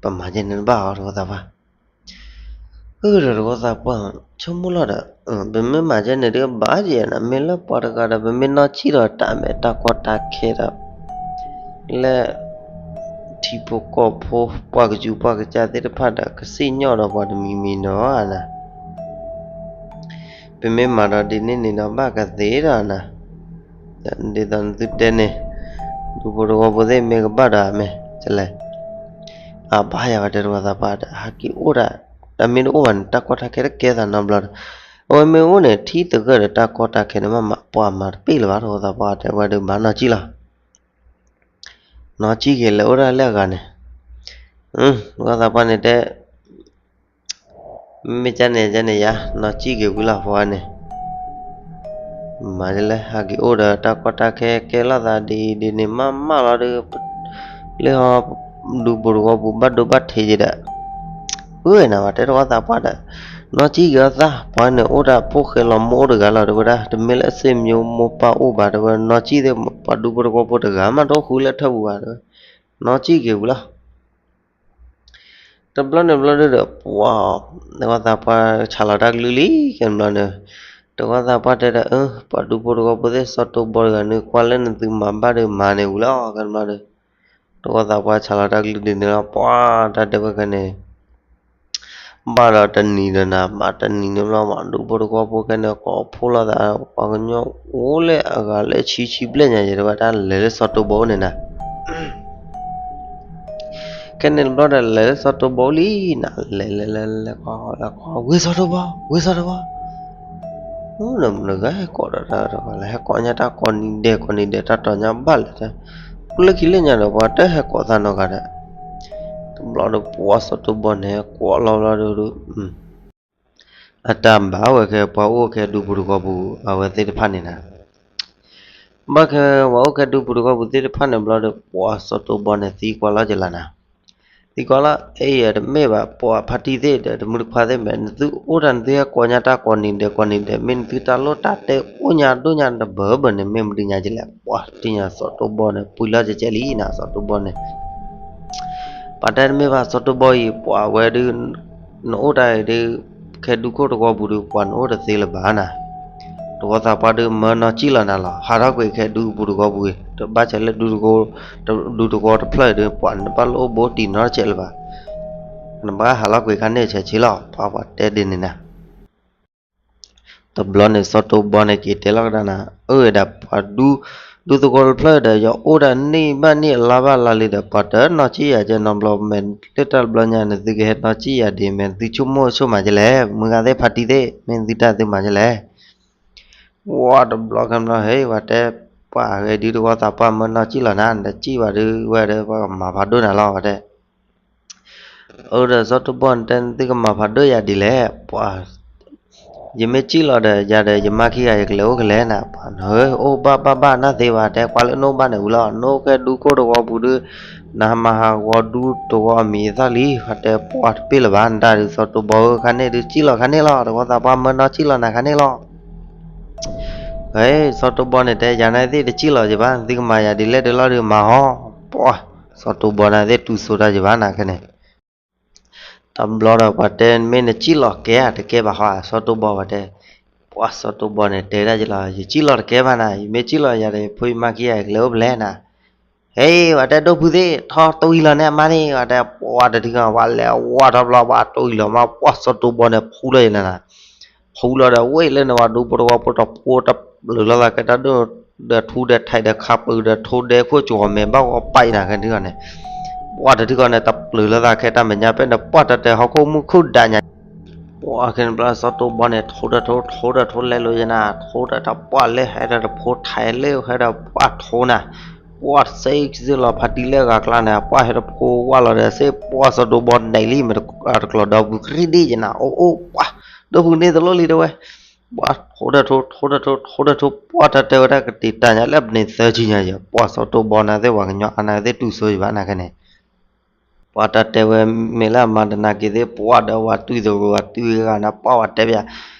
ပမၤကဲန့ၣ်တဘၣ်အီၤတဂီၤသးပှၢ် အၢ ဒီးတဂီၤသးပှၢ် ဆိကမိၣ်လီၤဒီး ပမ့ၢ်မၤကဲန့ၣ်ဒုးဘၣ်ယဲနၤ မ့ၢ်လၢပှၤတဂၤဒီး ပမ့ၢ်နီၢ်ကံၣ်ဒီးတၢ်မဲာ်တၢ်ကီတၢ်ခဲဒီး လၢ ထံဖိကီၢ်ဖိ ပှၤကစူၤပှၤကစၢ်သ့ၣ်တဖၣ်ဒီး ကစံၣ်ညီၣ်ဒီးပှၤတမံၤမံၤနီၤနၤ ပမ့ၢ်မၤဒီးဒ်န့ၣ်န့ၣ်ဒီး ဘၣ်ကသ့ဒီးနၤ ဒ်သိးနသုတဲန့ၣ် ဒူဖိတဂီၤဖိသ့ၣ်မ့ၢ်ကဘၣ်ဒီးမ့ၢ်လဲၣ် အဘၣ်ယၤဝဲတဲတဂီၤသးပှၢ်ဒီး ဟးက့ၤအိၣ်ဒီး တၢ်မ့ၢ်တအိၣ်ဘၣ်န့ၣ် တၢ်ကီတၢ်ခဲတကဲသးနီတဘျီဒီး အဝဲမ့ၢ်အိၣ်န့ၣ် ထံသဂၢၢ်ဒီးတၢ်ကီတၢ်ခဲန့ၣ် မ့ၢ်မၤပှၤမၤတပ့ၢ်လၢၤဘၣ်တဂီၤသးပှၢ်တဲဝဲဒုး ဘၣ်နီၢ်ကံၣ်လီၤ နီၢ်ကံၣ်က့ၤလဲၤအိၣ်ဒၣ်လၢအဂၤန့ၣ် တဂီၤသးပှၢ်န့ၣ်တဲ မ့ၢ်ကန့ၣ်ကန့ၣ်ယါ နီၢ်ကံၣ်က့ၤဝံၤလီၤဖိဝဲန့ၣ် မၤဒ်လဲၣ် ဟးက့ၤအိၣ်ဒီးတၢ်ကီတၢ်ခဲကဲလိာ်သးဒ်ဒ်န့ၣ် မၤမၢ်လီၤဒီး လၢဟီ ဒူပူၤတဂီၤပူၤ ဘၣ်ဒိဘၣ်ထံးက့ၤဒီး အၢ နဝဲတဲတဂီၤသးပှၢ်ဒီး နီၢ်ကံၣ်က့ၤအီၤသး ပှၤန့ၣ်အိၣ်ဒၣ်ဖိဃဲလီၤမိၢ်တဂၤလီၤ တဲဝဲဒၣ် တမ့ၢ်လၢအစ့မိၢ်ပၢ်အိၣ်ဘၣ် တဲဝဲ နီၢ်ကံၣ်သ့ၣ် ပှၤဒူဖိတဂီၤဖိတဂၤမး တအိၣ်ဃုလၢထၢၣ်ပူၤဘၣ် တဲဝဲ နီၢ်ကံၣ်က့ၤဝံၤလီၤ တဘျီန့ၣ်ဘျီဒုဒီး ပှၤ တဂီၤသးပှၢ်ဆးလီၤတၢ်ကလုၢ်လံ ခဲန့ၣ်ဘျီန့ၣ် တဂီၤသးပှၢ်တဲဒီး အၢ ပှၤဒူဖိတဂီၤဖိသ့ၣ် စီၤတိဘီတဂၤန့ၣ် ကွၢ်လၢနသုမၤဘၣ်ဒီးမၤန့ၣ်ဝံၤလီၤ ခဲန့ၣ်ဘျီဒီး တဂီၤသးပှၢ်ဆးလီၤတၢ်ကလုၢ်ဒ်န့ၣ်လီၤ ပှၤ တၢ်တဲဝဲခဲန့ၣ် ဘၣ်ဒီးတနံၤဒီးနၤ ဘၣ်တနံၤန့ၣ်ဘျီ ပှၤဒူဖိတဂီၤဖိခဲန့ၣ် ကိးဖှိၣ်လိာ်သး ပှၤကညီအိၣ်လၢအဂၤလၢဆံဆံဘျဲၣ်ညါယဲ တဲဝဲတၢ်လဲၤလၢစီၤတိဘီန့ၣ်နၤ ခဲန့ၣ်တဘျီဒီးလဲၤလၢစီၤတိဘီလံနၤ လဲၤလဲၤလဲၤလဲၤ ကိးကိး ဝ့ၢ်စီၤတိဘီ ဝ့ၢ်စီၤတိဘီ အိၣ်ဒီးမနုၤဂၤဟဲကိးဒီးတၢ်တဂၤလဲၣ် ဟဲကိးညါတၢ်ကိးနံၤဒဲးကိးနံၤဒဲး တၢ်တီၤညါဘၣ်လဲၣ် လၢခံလၢညါဒီး ပှၤတဟဲကိးသးနီတဂၤဒီး တဘျီဒီးပှၤစီၤတိဘီန့ၣ် ကိးလီၤဘျီဒီး အတၢ်ဘၣ်ဝဲခဲ ပှၤအိၣ်ခဲဒူပူၤတဂီၤပူၤ အဝဲသ့ၣ်တဖၣ်န့ၣ်နၤ ဘၣ်ခဲပှၤအိၣ်ခဲဒူပူၤတဂီၤပူၤသ့ၣ်တဖၣ်န့ၣ်ဘျီဒီး ပှၤစီၤတိဘီန့ၣ်သံကွၢ်လီၤက့ၤလီၤနၤ သံကွၢ်လီၤ, အဲၣ်ယတမ့ၢ်ဘၣ်, ပှၤဖါတံၢ်သ့ၣ်ဒီး တမုၢ်တခွါသ့ၣ်မ့ၢ် နသုအိၣ်တၢ်နသုဟဲကိးညါတၢ်ကိးနံၤဒဲးကိးနံၤဒဲး မ့ၢ်နသုတၢ်လိၣ်တၢ်တဲအိၣ်ညါဒိၣ်ညါတဘၢဘၢန့ၣ် မ့ၢ်မနုၤညါကလဲၣ်. ပှၤတံၢ်ညါစီၤတိၢ်ဘီန့ၣ် ပှံၤလီၤကဲကဲလံနၤ စီၤတိၢ်ဘီန့ၣ် ပှၤတဲတမ့ၢ်ဘၣ် စီၤတိၢ်ဘီအံၤ ပှၤဝဲဒုး နအိၣ်တၢ်အံၤဒုး ခဲဒူခိၣ်တဝီပူၤဒုး ပှၤနအိၣ်တသ့လၢၤဘၣ်နၤ. တဝီသးပှၢ်ဒုး မၢနီၢ်ကံၣ်လီၤနၤလီၤ. ဟးထီၣ်ကွံာ်ခဲဒူပူၤတဝီပူၤအံၤ တဘၣ်ဆဲးလၢဒူတဝီတဖျၢၣ်အံၤဒုး ပှၤနဘၣ်လၢအိၣ်ဘူးတံၢ်နီတစဲးလၢၤဘၣ်. နဘၣ်ဟးလီၤကွံာ်ခါန့ၣ်ဆဲးဆ့လီၤ ပှၤပှၤတဲဒ်န့ၣ်နၤ. တဘျီန့ၣ် စီၤတိၢ်ဘီန့ၣ်က့ၤတဲလီၤကဒါနၤ, အၢဝဲဒၣ်ပှၤဒူ ဒူသဝီတဖျၢၣ်ဒီး ယအိၣ်ဒၣ်နံၣ်ဘၣ်နံၣ်အလါဘၣ်လါလံဒီး ပှၤတနီၢ်ကံၣ်ယၤကဲနီတဘျီ မ့ၢ်လၢတၢ်တဘျီညါ နသုကဟဲနီၢ်ကံၣ်ယၤဒ်မ့ၢ် သုဆိကမိၣ်ဆိကမးကလဲၣ်. မုၢ်ဂၤသ့ၣ်ဖါတံၢ်သ့ၣ် မ့ၢ်သုတၢ်သုမၤကလဲၣ်. ဝဲတဘျီခဲဘျီ ဟဲဝဲတဲ ပှၤဂ့ၤဒုးတဝီသးပှၢ်မၢနီၢ်ကံၣ်လီၤနၤ နတကံၣ်ဘၣ်ဒုး ဝဲဒီးပှၤကမၤဖးဒိၣ်နၤလီၤ ဝဲတဲ အၢ ဒီးစီၤတိၢ်ဘီန့ၣ်တဲ နသုကမၤဖးဒိၣ်ယၤဒ်လဲၣ်. ပှၤ ယမ့ၢ်ကံၣ်လီၤဒီး ယၤဒီးယမါခံဂၤ ယကလဲၤအိၣ်ကလဲၤနၤ. ပှၤ အိၣ်ဘၣ်ဘၣ်ဘၣ်နၢ်သ့ဝဲတဲ ကွၢ်လၢနအိၣ်ဘၣ်န့ၣ်ဝံၤလီၤ နအိၣ်ကဲဒူခိၣ်တဝီပူၤဒုး နဟးမၤဟးဂီၤဒူတဝီအမံၤအသၣ်လံ ဝဲတဲ ပှၤတပ့ၢ်လၢၤဘၣ် နတၢ်ဒုး စီၤတိၢ်ဘီဧၢ ခါန့ၣ်ဒုးကံၣ်လီၤခါန့ၣ်လီၤ တဝီသးပှၢ်မၢနီၢ်ကံၣ်လီၤနၤခါန့ၣ်လီၤ. စီၤတိၢ်ဘီန့ၣ်တဲ ယၤန့ၣ်သ့ၣ်တကံၣ်လီၤယဘၣ် သုကမၤယၤဒ်လဲၣ်ဒုးလီၤဒုးမၤဟီ ပှၤ စီၤတိၢ်ဘီန့ၣ်သ့ၣ်တူၢ်ဆိတၢ်ယဘၣ်နၤခဲန့ၣ် တဘျီဒီးပှၤတဲ မ့ၢ်နကံၣ်လီၤကဲဧါ တကဲဘၣ်ဟီ စီၤတိၢ်ဘီပှၤတဲ ပှၤစီၤတိၢ်ဘီန့ၣ်တဲဒၣ်ယလီၤ ယကံၣ်လီၤတကဲဘၣ်နၤ ယမ့ၢ်ကံၣ်လီၤယၤဒီး ဖိယမါခံဂၤ ယကလဲၤအိၣ်ဖဲလဲၣ်နၤ. ဟဲ ပှၤတဲ ဒိၣ်ဖုသ့ၣ် ထီၣ်တူၢ်အံၤလီၤန့ၣ်အမါန့ၣ် ပှၤတဲ ပှၤတထံၣ်ဂီၤ ပှၤလဲၤဝါထီၣ်ဘျီ ပှၤတူၢ်အံၤလီၤမး ပှၤစီၤတိၢ်ဘီန့ၣ် ဖူလီၤယၤနၤ ဖူလီၤဒီး ဝဲလၢနဝၤဒူဖိတဝီဖိတဖိတပျုၤလိာ်သးကဲတၢ်ဒိၣ် ဒီးထူဒီးထဲးဒီးခးပၢၤဒီးထိဒဲခိၣ်ကၠီၤမဲာ်ဘၣ်ဂီၤပာ်အံၤနၤ ခဲထံၣ်ဂီၤန့ၣ် ပှၤတထံၣ်ဂီၤန့ၣ် တပျုၤလိာ်သးခဲတၢ်မဲာ်ညါ ဖဲန့ၣ်ပှၤတတဲဟီၣ်ခိၣ်မုၢ်ခုၣ်ဒၣ်ညါ ပှၤခဲန့ၣ်ဘျီ စီၤတိၢ်ဘီန့ၣ် ထိဒီးထိ ထိဒီးထိလဲၤလိာ်ယၤနၤ ထိဒီးတပှၢ်လဲၤဟဲဒီးတဖိထဲးလဲၤ ဟဲဒီးပှၤထိနၤ ပှၤစ့ၢ်ကီးလီၤ ဖါတံၢ်လၢအဂၤကျါန့ၣ် ပှၤဟဲတဖိဝၢ်လီၤဒီးစ့ၢ် ပှၤစီၤတိၢ်ဘီနဲၣ်လံ မ့ၢ်တကျီၤဒီးပူၤကရံၣ်ဒ့ၣ်ယၤနၤ အိၣ်အိၣ်ပှၤ ဒိၣ်ဖုန့ၣ်တလိၣ်လံတဲဝဲ ပှၤထိဒီးထိ ထိဒီးထိ ထိဒီးထိ ပှၤတၢ်တဲဝဲဒၣ်ကတ့ၢ်တၢ်ညါလၢပန့ၢ်သၢဆံညါယၤ ပှၤစီၤတိၢ်ဘီန့ၣ်သ့ၣ် ပှၤကညီအါန့ၣ်သ့ၣ်တူၢ်ဆိယဘၣ်နၤခဲန့ၣ် ပှၤတၢ်တဲဝဲ မ့ၢ်လၢအမၤတနာ်က့ၤသ့ၣ် ပှၤဒီးဝၤတွံၢ်သရူး ဝၤတွံၢ်ဂၤန့ၣ် ပှၤဝဲတဲဘၣ်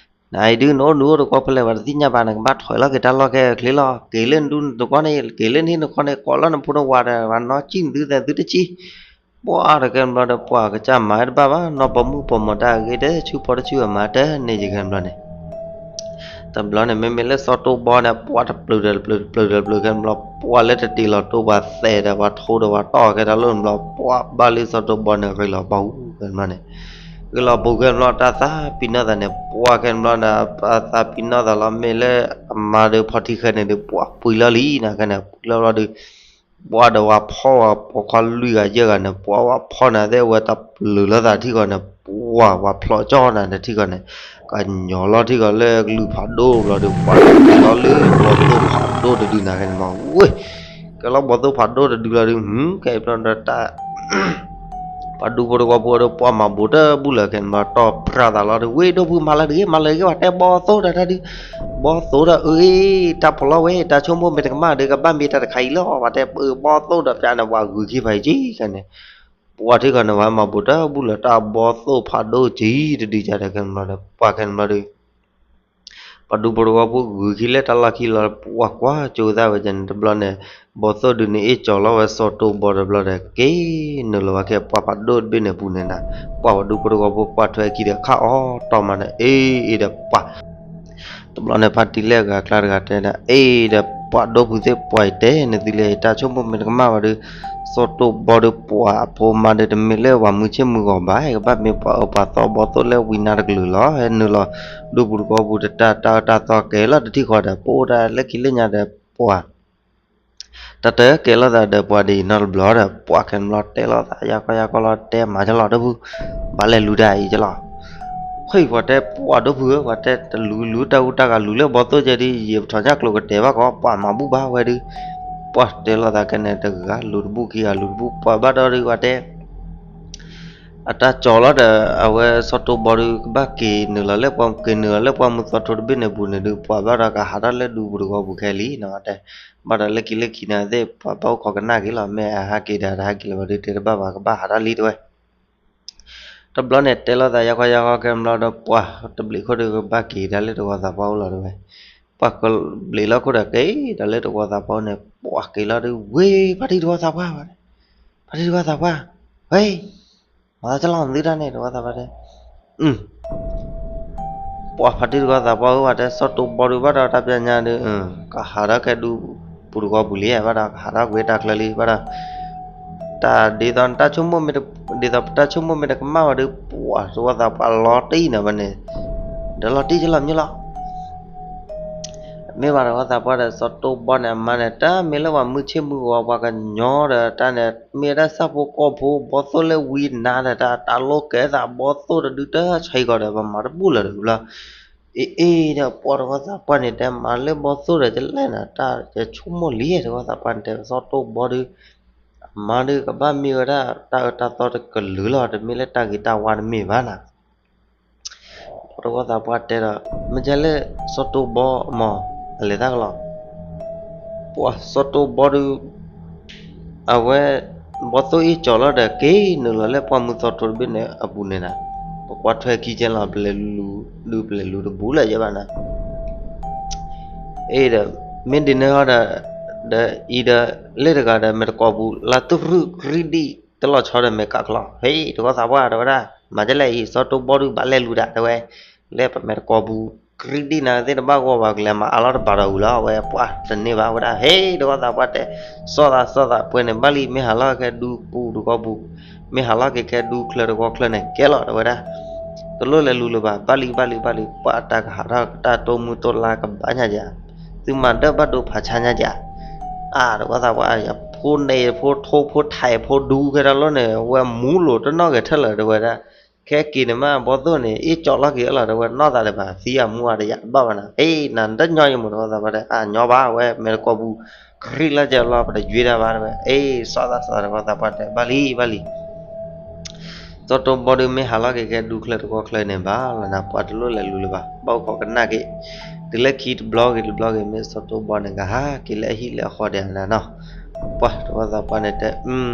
နအံၤဒုး နအိၣ်နုာ်အိၣ်တကွီၢ်ဖဲလဲၣ် ပှၤတသ့ၣ်ညါဘၣ် နကဘၣ်ထွဲးလီၤက့ၤတၢ်လီၢ်ခဲချ့လီၤ က့ၤလၢနဒူနတကွီၢ်န့ၣ် က့ၤလၢနဟံၣ်နဃီန့ၣ် ကိးလီၤနဖိနဝၤဒီး ပှၤနီၢ်ကံၣ်နသုသဲးသုတကံၣ် ပှၤတကဲဘျီဒီး ပှၤကစၢ်မၤတဘၣ်ဘၣ် နီၢ်ပိာ်မုၣ်ပိာ်မီၤတၢ်အဂ့ၢ် တဆူဖိတဆူအမၤတန့ၢ်ယကဲဘျီန့ၣ် တဘျီန့ၣ် မ့မ့ၢ်လၢစီၤတိၢ်ဘီန့ၣ် ပှၤတပျုၤဒီးတပျုၤ တပျုၤဒီးတပျုၤခဲဘျီ ပှၤလၢတတ့ၢ်လီၤတိၢ်ပှၤသဲးဒီးပှၤထိဒီးပှၤတီၢ်ခဲတၢ်လီၢ်န့ၣ်ဘျီ ပှၤဘၣ်လၢစီၤတိၢ်ဘီန့ၣ် ဂ့ၤလီၤပူၤခဲဘျီန့ၣ် ဂ့ၤလီၤပူၤခဲဘျီ တၢ်သးပ့ၤနီၣ်သးန့ၣ် ပှၤခဲဘျီန့ၣ် တၢ်သးပ့ၤနီၣ်သးလီၤ မ့ၢ်လၢအမါဒီးဖီထံခဲန့ၣ်ဒီး ပှၤပှံၤလီၤလံနၤခဲန့ၣ် ပှံၤလီၤဘျီဒီး ပှၤဒီးဝၤဖီၣ်ဝဲ ပိာ်ခွါလွံၢ်ဂၤယဲၢ်ဂၤန့ၣ် ပှၤဝဲဖီၣ်န့ၣ်သ့ၣ်ဝဲတပျုၤလၢသးထံၣ်ဃီန့ၣ် ပှၤဝဲဖျိးကၠီၣ်န့ၣ်တထံၣ်ဃီန့ၣ် ကညီလီၤထံၣ်ဃီလၢကလုာ်ဖးဒိၣ်ဘျီဒီး ပှၤက့ၤလီၤလၢဘီသိၣ်ဖးဒိၣ်တဒုနၤခဲန့ၣ်မး ဝ့ၢ် ကဲလီၤဘီသိၣ်ဖးဒိၣ်တဒုလီၤဒီး ကဲဘျီဒီးတၢ် ပှၤဒူဖိတဝီဖိဒီး ပှၤမၤဘူးတဘူၣ်လၢခဲန့ၣ်မး တီၢ်ပြၢသးလီၤဒီး ဝ့ၢ်ဒိၣ်ဖုမၤလၢတဂ့ၤ မၤလၢတဂ့ၤ ပှၤတဲဘီသိၣ်ဒီးတၢ်ဒုး ဘီသိၣ်ဒီး အၢ တၢ်ဖီၣ်လီၤဝဲ တၢ်ဆိကမိၣ်မ့ၢ်တကမၣ်ဒီး ကဘၣ်မ့ၢ်တၢ်တခါအံၤလီၤ ပှၤတဲ အၢ ဘီသိၣ်ဒီးပျၢ်န့ၣ် ပှၤဂုာ်ခံဖးအံၤက့ၤခဲန့ၣ် ပှၤထံၣ်ဃီန့ၣ် ပှၤမၤဘူးတဘူၣ်လၢတၢ်ဘီသိၣ်ဖးဒိၣ်က့ၤတဒုကဒီးခဲန့ၣ်ဘျီဒီး ပှၤခဲန့ၣ်ဘျီဒီး ပှၤဒူဖိတဝီဖိဂုာ်ခံလၢတၢ်လီၢ်ခံလီၤ ပှၤကွၢ်ကၠိသၣ်ဝဲန့ၣ်တဘျီန့ၣ် ဘီသိၣ်ဒုးန့ၣ်အ့ၣ်ကၠီၤလီၤဝဲစီၤတိၢ်ဘီတဘျီဒီး က့ၤနုာ်လီၤဝဲခဲ ပှၤဖးဒိၣ်တဘ့ၣ်န့ၣ်ပူၤန့ၣ်နၤ ပှၤပှၤဒူဖိတဝီဖိကွၢ်ထွဲခံဒီးခးအီၤတီၢ်မးန့ၣ် အ့ၣ်အ့ၣ်ဒီးပှၤ တဘျီန့ၣ် ဖါတံၢ်လၢအဂၤကျါတဂၤတဲန့ၣ် အ့ၣ်ဒီး ပှၤဒိၣ်ဖုသ့ၣ် ပှၤတဲန့ၣ်သုလဲၣ် တၢ်ဆိကမိၣ်မ့ၢ်တကမၣ်ဘၣ်ဒီး စီၤတိၢ်ဘီဒီးပှၤအဖိမါဒီး တမ့ၢ်လၢပှၤမုၢ်ဆ့ၣ်မုၢ်ဂီၤဘၣ် ကဘၣ်မ့ၢ်ပှၤအၢပှၤသီဘီသိၣ်လၢဝံနါတကလုာ်လီၤ ဟဲနုာ်လီၤ ဒူပူၤတကီၢ်ပူၤတတၢ်တၢ်အၢတၢ်သီကဲလီၤတထံၣ်ဃီဒီး ပအိၣ်တၢ်လၢခံလၢညါဒီးပှၤ တၢ်တကဲလီၤသးဒီးပှၤဒ်အံၤနီတဘျီဒီး ပှၤခဲန့ၣ်ဘျီတဲလိာ်သးယါကီယါကီလီၤ တဲမၤကလီၤဒိၣ်ဖု ဘၣ်လဲၤလူၤတၢ်အံၤကလီၤ ဖဲအံၤပှၤတဲပှၤဒိၣ်ဖုဧၢ ပှၤတဲတလူၤလူၤတၢ်အူတၢ်ဂၤလူၤလၢဘီသိၣ်ကဲဒ် ယပထီၣ်ညၣ်ကျိၤကတဲာ်ဘၣ်ကီ ပှၤမၤဘူၣ်ဘၣ်ဝဲဒုး ပှၤတဲလိာ်သးခဲန့ၣ် တဂၤလူၤတဘူၣ်ခံဂၤလူၤတဘူၣ် ပှၤဘၣ်ဒီးဒုးပှၤတဲ အတၢ်ကၠီၤလီၤဒီး အဝဲစီၤတိဘီဒုးကဘၣ်က့ၤနုာ်လီၤလၢပှၢ် က့ၤနုာ်လီၤလၢပှၢ်မုၢ်သီထိတဘ့ၣ်န့ၣ်ပူၤန့ၣ်ဒုး ပှၤဘၣ်ဒီးကဟးထီၣ်လၢဒူပူၤတဂီၤပူၤခဲလံနီၤ တဲ ဘၣ်ဒီးလၢခံလၢခံန့ၣ်သ့ၣ် ပှၤဘၣ်အိၣ်ခိးကနၣ်က့ၤလီၤ မ့ၢ်အဟးက့ၤဒီးတဟးက့ၤလၢၤဘၣ်ဒုး တဲတဘၣ်ဘၣ် ကဘၣ်ဟးထီၣ်လံတဲဝဲ တဘျီန့ၣ် တဲလိာ်သးယါခီယါခီခဲဘျီဒီး ပှၤတဘျီးခိၣ်ဒုးကဘၣ်က့ၤကဒါလၢတဝီသးပှၢ်အိၣ်လီၤတဲဝဲ, ပှၤကဘျီးလီၢ်ခိၣ်ဒီးက့ၤဒီးလၢတဝီသးပှၢ်အိၣ်န့ၣ် ပှၤက့ၤလီၤဒုး ဝ့ ဖါတံၢ်တဝီသးပှၢ်ဘၣ်, ဖါတံၢ်တဝီသးပှၢ်, ဝ့ မၤသးကလီၤသုတၢ်န့ၣ် တဝီသးပှၢ်တဲ, ပှၤဖါတံၢ်တဝီသးပှၢ်ဧၢ ပှၤတဲ စီၤတိဘီဒုးဘၣ်ဒီးတၢ်ပညါဒုး ကဟးထီၣ်ကဲဒူပူၤတဂီၤပူၤလံ ဘၣ်ဒီးကဟးထီၣ်ကွံာ်တၢ်ချၢလံ ဘၣ်ဒီး တၢ်ဒ်သိးတၢ်ဆိကမိၣ်မ့ၢ်တ, ဒ်သိးပတၢ်ဆိကမိၣ်မ့ၢ်တကမၣ်ဘၣ်ဒီး ပှၤတဝီသးပှၢ်လီၤတံၢ်န့ၣ်ဘၣ်န့ၣ်, ဒီးလီၤတံၢ်ကလီၤမ့ၢ်လီၤ မ့ၢ်ဘၣ်တဝီသးပှၢ်ဒီး စီၤတိဘီန့ၣ် အမါန့ၣ် တၢ်မ့ၢ်လၢပှၤမုၢ်ဆ့ၣ်မုၢ်ဂီၤ ပှၤကညီဒီးတၢ်န့ၣ် မ့ၢ်ဝဲဒၣ်ဆၣ်ဖိကီၢ်ဖိ ဘီသိၣ်လၢဝံနါဒီး တၢ်တၢ်လိာ်ကဲသး ဘီသိၣ်တဒုတၢ်ဆံးကီးဒီး ပမၤတဘူၣ်လၢၤတဘျီ, အ့ အ့ဒီး ပှၤတဝီသးပှၢ်န့ၣ် တဲမၤလၢဘီသိၣ်ဒီး ကလဲၣ်နၤ တၢ်ကဆိကမိၣ်လံ တဝီသးပှၢ်န့ၣ် တဲစီၤတိဘီဒုး အမါဒုးကဘၣ်မ့ၢ်ဝဲဒၣ် တၢ်အၢတၢ်သီတကလုာ်လီၤ တမ့ၢ်လၢတၢ်ဂ့ၤတၢ်ဝါတမ့ၢ်ဘၣ်နၤ ပှၤတဝီသးပှၢ်တဲဒီး မ့ၢ်ကဲလၢစီၤတိဘီမး အလဲၤတၢ်ကလီၤ, ပှၤစီၤတိဘီဒုး အဝဲ ဘီသိၣ်အ့ၣ်ကၠီၤလီၤဒီး က့ၤနုာ်လီၤလၢပှၢ်မုၢ်သီထိတဘ့ၣ်န့ၣ်အပူၤန့ၣ်နၤ, ပကွၢ်ထွဲခံကဲလီၤ ပလဲၤလူၤဒုးပလဲၤလူၤတဘူးလၢၤယဲဘၣ်နၤ အ့ဒီး မ့ၢ်ဒ်န့ၣ်ဟီဒီး ဒီးအံၤဒီး လၢတဂၤဒီး မဲာ်တကိးပူၤ လါသူရုၢ်ကရံဒံၣ် တလီၤဆီဒီးမဲာ်ကးကလီၤ ဟဲ တဝီသးပှၢ်တဲဝဲဒၣ် မၤဒ်လဲၣ်အံၤ စီၤတိဘီဒုးဘၣ်လဲၤလူၤဒၣ်တဲဝဲ, လၢပမဲာ်တကိးပူၤ ကရံဒံၣ်နၤသ့ၣ်တဘၣ်ဂီၢ်ဘၣ် ကလဲၤမၤအါလီၤတဘၣ်ဒီးဝံၤလီၤ အဝဲပှၤတန့ၢ်ဘၣ်ဝဲဒၣ် ဟဲ တဝီသးပှၢ်တဲ, စီၤသးစီၤသးပှဲၤန့ၣ် ဘၣ်လံ မ့ၢ်ဟးလီၤက့ၤခဲဒူပူၤတဂီၤပူၤ, မ့ၢ်ဟးလီၤက့ၤခဲဒူချၢတဂီၤချၢန့ၣ် ကဲလီၤတဲဝဲဒၣ် တလိၣ်လဲၤလူၤလၢၤဘၣ် ဘၣ်လံ ဘၣ်လံ ဘၣ်လံ ပှၤတၢ်ကဟးထီၣ်တၢ်တိၢ်မုၢ်တိၢ်လါကဘၣ်ညါယၤ, သုမၤဒၢၣ်ဘၣ်ဒိဖးဆါညါယၤ, အါ တဝီသးပှၢ် ယဖိန့ၣ် ဖိထိ ဖိထဲး ဖိဒူခဲတၢ်လီၤန့ၣ် ဝဲမူလိာ်တနီၣ်ဂဲၤထၢၣ်လၢၤတဲဝဲဒၣ်, ခဲက့ၤန့ၣ်မး ဘီသိၣ်န့ၣ် အ့ၣ်ကၠီၤလီၤက့ၤအလီၤတဲဝဲ နီၢ်သးဒံးဘၣ် သံအမူအတယးတဘၣ်ဘၣ်နၤ, အ့ နတညီယမိၢ်တဝီသးပှၢ်တဲ အညီဘၣ် အဝဲမဲာ်တကိးပူၤ ကရံလၢကဲလီၤ ပတယွ့ဒၣ်ဘၣ်တဲဝဲ, အ့ စီၤသးစီၤသးတဝီသးပှၢ်တဲ ဘၣ်လံ ဘၣ်လံ စီၤတိဘီဒုးမ့ၢ်ဟးလီၤက့ၤခဲဒူချၢတဂီၤချၢန့ၣ်ဘၣ်လီၤနၤ ပှၤတလိၣ်လဲၤလူၤလၢၤဘၣ် ဘၣ်အိၣ်ခိးကနၣ်က့ၤ, တုၤလၢခံတဘျီဂ့ၤတဘျီဂ့ၤ မ့ၢ်စီၤတိဘီန့ၣ် ကဟးက့ၤလၢအဟံၣ်လၢအဃီဒံးနၤနီၤ, ပှၤတဝီသးပှၢ်န့ၣ်တဲ ပှၤ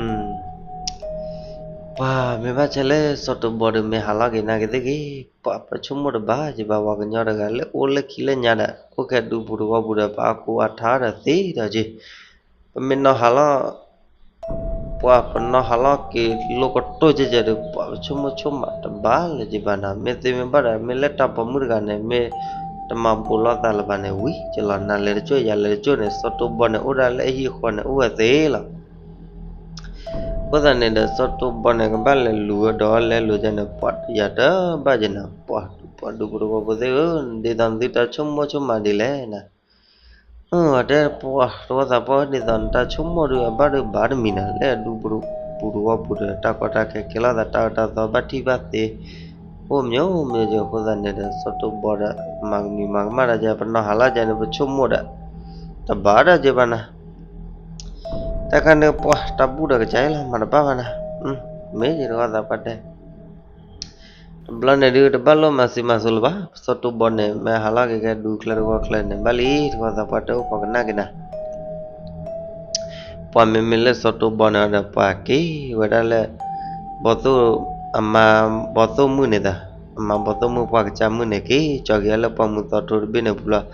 မ့ၢ်ဘၣ်ဆၢလၢစီၤတိဘီဒုးမ့ၢ်ဟးလီၤက့ၤနာ်က့ၤသ့ၣ်ဂ့ၤ, ပှၤပဆိကမိၣ်တဘၣ် ယဘၣ်ပှၤကညီတဂၤလၢအိၣ်လၢခံလၢညါဒီး အိၣ်ခဲဒူပူၤတဂီၤပူၤဒီး ပှၤအကူအထါဒီးသ့ဒီးက့ၤ, ပမ့ၢ်နီၢ်ဟးလီၤ ပှၤပနီၢ်ဟးလီၤက့ၤလိၣ်ကတိၢ်ကဲကဲဒီး ပှၤပဆိကမိၣ်ဆိကမးတဘၣ်လၢၤက့ၤဘၣ်နၤ, မ့ၢ်သ့မ့ၢ်ဘၣ်ဒီး မ့ၢ်လၢတၢ်ပိာ်မုၣ်တဂၤန့ၣ် မ့ၢ်တမၤဘူးလိာ်သးလၢၤဘၣ်န့ၣ် ဝံၤကလီၤ နၤလဲၤတကၠိၢ်ယၤလဲၤတကၠိၢ်န့ၣ် စီၤတိဘီန့ၣ် အိၣ်ဒၣ်လၢအဟံၣ်အဃီန့ၣ် အိၣ်ဝဲသ့လီၤ. အဃိသတးန့ၣ်ဒီး စီၤတိဘီန့ၣ် ကဘၣ်လဲၤလူၤဝဲဒီးလဲၤလူၤကဲန့ၣ် ပှၤတယၤတဘၣ်က့ၤနၤ ပှၤဒူပှၤဒူပူၤတဂီၤပူၤသ့ၣ်ဧၢ, ဒ်သိးနသုတၢ်ဆိကမိၣ်ဆိကမးဒ်လဲၣ်နၤ တဲပှၤတဝီသးပှၢ် ဒ်သိးနတၢ်ဆိကမိၣ်ဒုးအဘၣ်ဒုးဘၣ်တမံၤနၤ လၢအဒူပူၤတဂီၤပူၤဒီး တၢ်ကီတၢ်ခဲကဲလိာ်သး တၢ်အၢတၢ်သီဘၣ်ထံၣ်ဘၣ်သ့ အိၣ်မ့ၢ်အိၣ်မ့ၢ်က့ၤ အဃိသတးန့ၣ်ဒီး စီၤတိဘီဒီး မၤကမံၤမၤကမၣ်တၢ်ကဲ ပနီၢ်ဟးလီၤကဲန့ၣ် ပဆိကမိၣ်ဒီး တဘၣ်တၢ်ကဲဘၣ်နၤ တၢ်ခါန့ၣ်ပှၤတၢ်ဘူၣ်ဒီးကစၢ်လီၤ မၤတဘၣ်ဘၣ်နၤ, မ့ၢ်ယတဝီသးပှၢ်တဲ တဘျီန့ၣ်ဒုး တဘၣ်လိၣ်မၤစံးမၤစိၤလၢၤဘၣ်, စီၤတိဘီန့ၣ် မ့ၢ်ဟးလီၤက့ၤခဲဒူချၢတဂီၤချၢန့ၣ် ဘၣ်လံ တဝီသးပှၢ်တဲအိၣ်ခိးကနၣ်က့ၤနၤ ပှၤမ့မ့ၢ်လၢစီၤတိဘီန့ၣ်ဒီး ပှၤက့ၤဝဲဒၣ်လၢ ဘီသိၣ် အမါဘီသိၣ်မုၣ်န့ၣ်ဒီး အမါဘီသိၣ်မုၣ်ပှၤကစၢ်မုၣ်န့ၣ် က့ၤကၠီၤက့ၤလၢပှၢ်မုၢ်သီထိတဘ့ၣ်န့ၣ်ပူၤလီၤ.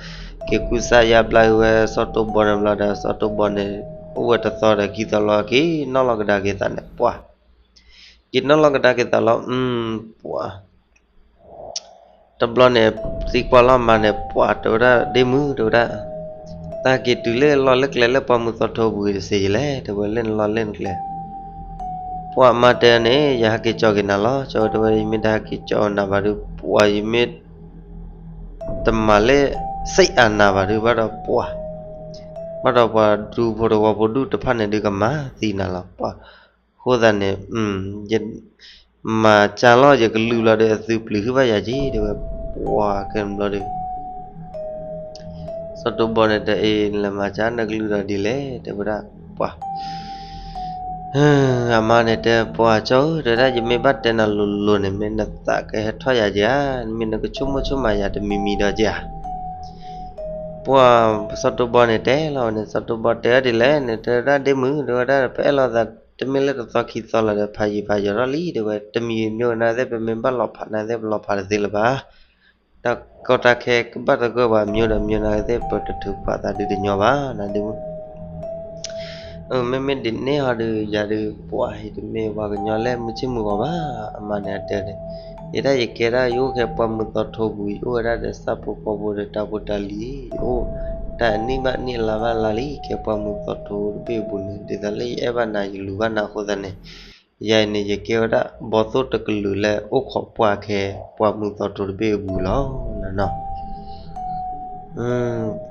က့ၤကူစါယါဘျါက့ၤဝဲစီၤတိဘီန့ၣ်ဘျီဒီး စီၤတိဘီန့ၣ် အိၣ်ဝဲတသီဒီးခံသီလီၤ က့ၤနီၣ်လီၤကဒါက့ၤသးန့ၣ် ပှၤ က့ၤနီၣ်လီၤကဒါက့ၤသးလီၤ ပှၤ တဘျီန့ၣ် သံကွၢ်လီၤမါန့ၣ် ပှၤတဲဝဲဒၣ် ဒ့မုၣ် တဲဝဲဒၣ် တၢ်ဟဲက့ၤတုၤလၢလီၢ်လၢကျဲလၢပှၢ်မုၢ်သီထိပူၤဂ့ၤတစ့ယလဲၣ် တဲဝဲလၢနလီၢ်လၢနကျဲ ပှၤမါတဲန့ၣ် ယဟဲက့ၤကၠီၤက့ၤနၤလီၤ ကၠီၤဝဲတဲဝဲ ယမ့ၢ်တဟဲက့ၤကၠီၤနၤဘၣ်ဒုး ပှၤယမ့ၢ် တမၤလၢ စ့ၣ်အနၤဘၣ်ဒုး ဘၣ်ဒီးပှၤ ဘၣ်ဒီးပှၤဒူဖိတဝီဖိဒူၣ်တဖၣ်န့ၣ်ဒုးကမၤသံနၤလီၤ ပှၤ အဃိသတးန့ၣ် ယ မၤစၢ်လီၤ ယကလုၢ်ဘျီဒီး အသုပျံၤဟုဘၣ်ယၤက့ၤ တဲဝဲ ပှၤကဲဘျီဒီး စီၤတိဘီန့ၣ်တဲအံၤ နလဲၤမၤစၢ်နကလုၢ်ဒီးဒ်လဲၣ် တဲဝဲဒၣ် ပှၤ အမါန့ၣ်တဲ ပှၢ်ကၠီဧၢ, တဲဝဲဒၣ် ယမ့ၢ်ဘၣ်တဲနၤလိၤလိၤန့ၣ် မ့ၢ်နသးကဟဲထီၣ်ယၤက့ၤဧါ, မ့ၢ်နကဆိကမိၣ်ဆိကမးယၤတမံၤမံၤဒီးက့ၤဧါ. ပှၢ်စီၤတိဘီန့ၣ်တဲလီၤဝဲန့ၣ်, စီၤတိဘီတဲဝဲဒ်လဲၣ်န့ၣ် တဲဝဲဒၣ် ဒ့မုၣ် တဲဝဲဒၣ် ပအဲၣ်လိာ်သးတမ့ၢ်လၢတသီခံသီလီၤဒီး ဖးယံာ်ဖးယီၤထီၣ်လံ တဲဝဲ, တမံၤမံၤကနၣ်သ့ၣ် ပမ့ၢ်ဘၣ်လီၤဖးနၤသ့ၣ် ပလီၤဖးတသ့လၢၤဘၣ်. တၢ်ကီတၢ်ခဲကဘၣ်သဂၢၢ်ပှၤ မ့ၢ်ဒီးမ့ၢ်နၤသ့ၣ် ပတထုးဖးသးဒုတညီဘၣ် နဒ့မုၣ်. မ့မ့ၢ်ဒ်န့ၣ်ဟီဒုး ယၤဒုး ပှၢ်အံၤတမ့ၢ်ပှၤကညီလၢမုၢ်ဆ့ၣ်မုၢ်ဂီၤဘၣ်, အမါန့ၣ်အတဲန့ၣ်, ယဲဒၣ်ယကဲဒၣ် ယအိၣ်ခဲပှၢ်မုၢ်သီထိပူၤ ယအိၣ်ဝဲဒၣ်ဒီးဆၣ်ဖိကီၢ်ဖိဒီးတၢ်ဖိတၢ်လံၤ ယအိၣ်တၢ်အနံၣ်ဘၣ်နံၣ်အလါဘၣ်လါလံ ခဲပှၢ်မုၢ်သီထိတဘ့ၣ်အပူၤန့ၣ် ဒ်သိးလၢယအဲၣ်ဘၣ်နၤ ယလူၤဘၣ်နၤအဃိသတးန့ၣ်, ယၤအံၤန့ၣ် ယကဲဝဲဒၣ်ဘီသိၣ်တကလုာ်လၢအိၣ်ခိးပှၢ်ခဲပှၢ်မုၢ်သီထိတဘ့ၣ်အပူၤလီၤ နနီၤ.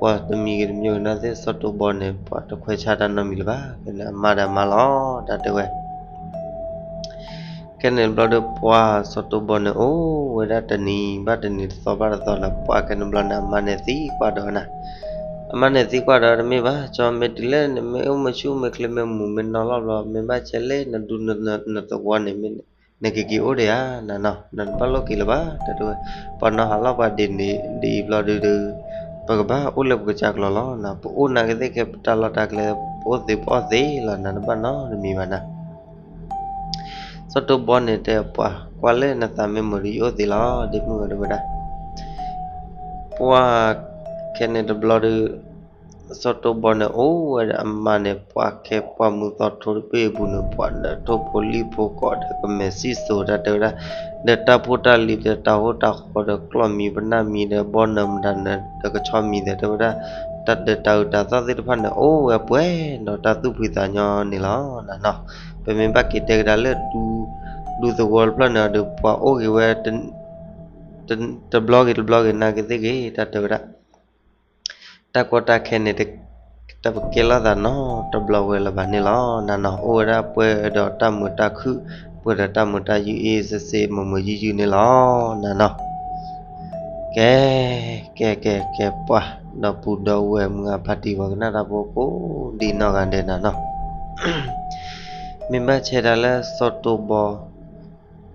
ပှၢ်တမံၤဂ့ၤတမံၤဂ့ၤ နၤသ့ၣ်စီၤတိဘီန့ၣ် ပှၢ်တခွဲးဆါတၢ်နီတမံၤလၢၤဘၣ်, ကဲန့ၣ်အမါဒီးအမါလီၤ တၢ်တဲဝဲ. ကဲန့ၣ်တဘျီဒီး ပှၢ်စီၤတိဘီန့ၣ် အိၣ်ဝဲဒၣ်တနံၤဘၣ်တနံၤ တသီဘၣ်တသီဒီး ပှၢ်ကဲန့ၣ်တဘျီန့ၣ် အမါန့ၣ်သံကွၢ်ဒီးနၤ, အမါန့ၣ်သံကွၢ်ဒီး တမ့ၢ်ဘၣ် ကၠီ မ့ၢ်တုၤလၢနမ့ၢ်အိၣ်မုာ်ဆူၣ်မ့ၢ်ချ့မ့ၢ်မူးမ့ၢ်နီၢ်လီၢ်ဘျီ မ့ၢ်ဘၣ်ဆဲးလၢနဒူနသဝီန့ၣ် နကက့ၤအိၣ်ဒံးဧါ နနီၤ, နတဘၣ်လိၣ်က့ၤလၢၤဘၣ် တၢ်တဲဝဲ. ပှၤနီၢ်ဟးလီၤပှၤဒ်န့ၣ်ဒ်အံၤဘျီဒုးဒီး ပကဘၣ်အိၣ်လၢပကစၢ်ကျိၤလီၤနၤ, ပအိၣ်နာ်က့သ့ၣ်ခဲ ပတၢ်လီၢ်တၢ်ကျဲ ပအိၣ်သ့ပအီၣ်သ့လီၤနၤ, တဘၣ်နီတမံၤဘၣ်နၤ. စီၤတိဘီန့ၣ်တဲပှၢ် ကွၢ်လၢနသးမ့ၢ်မုာ်ဒီးယအိၣ်သ့လီၤ ဒ့မုၣ်ဧၢ တဲဝဲဒၣ်. ပှၢ်ခဲန့ၣ်တဘျီဒီး စီၤတိဘီန့ၣ် အိၣ်ဝဲဒီးအမါန့ၣ် ပှၢ်ခဲပှၢ်မုၢ်သီထိတဘ့ၣ်အပူၤန့ၣ် ပှၢ်ဒီးထိၣ်ဖိလံၣ်ဖိကိးဒီးကမဲာ်စံၣ်စိၤ တၢ်တဲဝဲဒၣ်, ဒီးတၢ်ဖိတၢ်လံၤဒီးတၢ်ဟိတၢ်ဃီဒီးကျီၢ်မံပနၢ်မံဒီးဘီနၢၤမတၤနၢၤဒီးကဆီမံဒီး တဲဝဲဒၣ်, တၢ်ဒီးတၢ်အုးတၢ်သီၣ်သ့ၣ်တဖၣ်န့ၣ် အိၣ်ဝဲပှဲၤဒီးတၢ်သူၣ်ဖှံသးညီန့ၣ်လီၤ နနီၤ. ပမ့ၢ်ဘၣ်က့ၤတဲကဒါလၢ ဒူသဝီတဖျၢၣ်န့ၣ်ဒီး ပှၤအိၣ်ဂ့ၤဝဲ တဘျီဂ့ၤတဘျီဂ့ၤ နာ်က့သ့ၣ်ဂ့ၤ တၢ်တဲဝဲဒၣ်. တၢ်ကီတၢ်ခဲန့ၣ် တပကဲလိာ်သးနီတဘျီဝဲလၢၤဘၣ်န့ၣ်လီၤ နနီၤ. အိၣ်ဝဲဒၣ်ပှဲၤဒီးတၢ်မုာ်တၢ်ခုၣ် ပှဲၤဒီးတၢ်မုာ်တၢ်ယုၢ်အ့ၣ်စ့စ့ မုာ်မုာ်ယုၢ်ယုၢ်န့ၣ်လီၤ နနီၤ. ကဲ ကဲ ကဲ ကဲ ပှၢ် ဒီပုၢ်ဒီဝဲၢ်မုၢ်အဖါတံၢ် ပှၤကနၣ်တၢ်ဖိကိးဒံနီၢ်ဂၤဒဲး နနီၤ. မ့ၢ်ဘၣ်ဆဲးဒၣ်လၢစီၤတိဘီ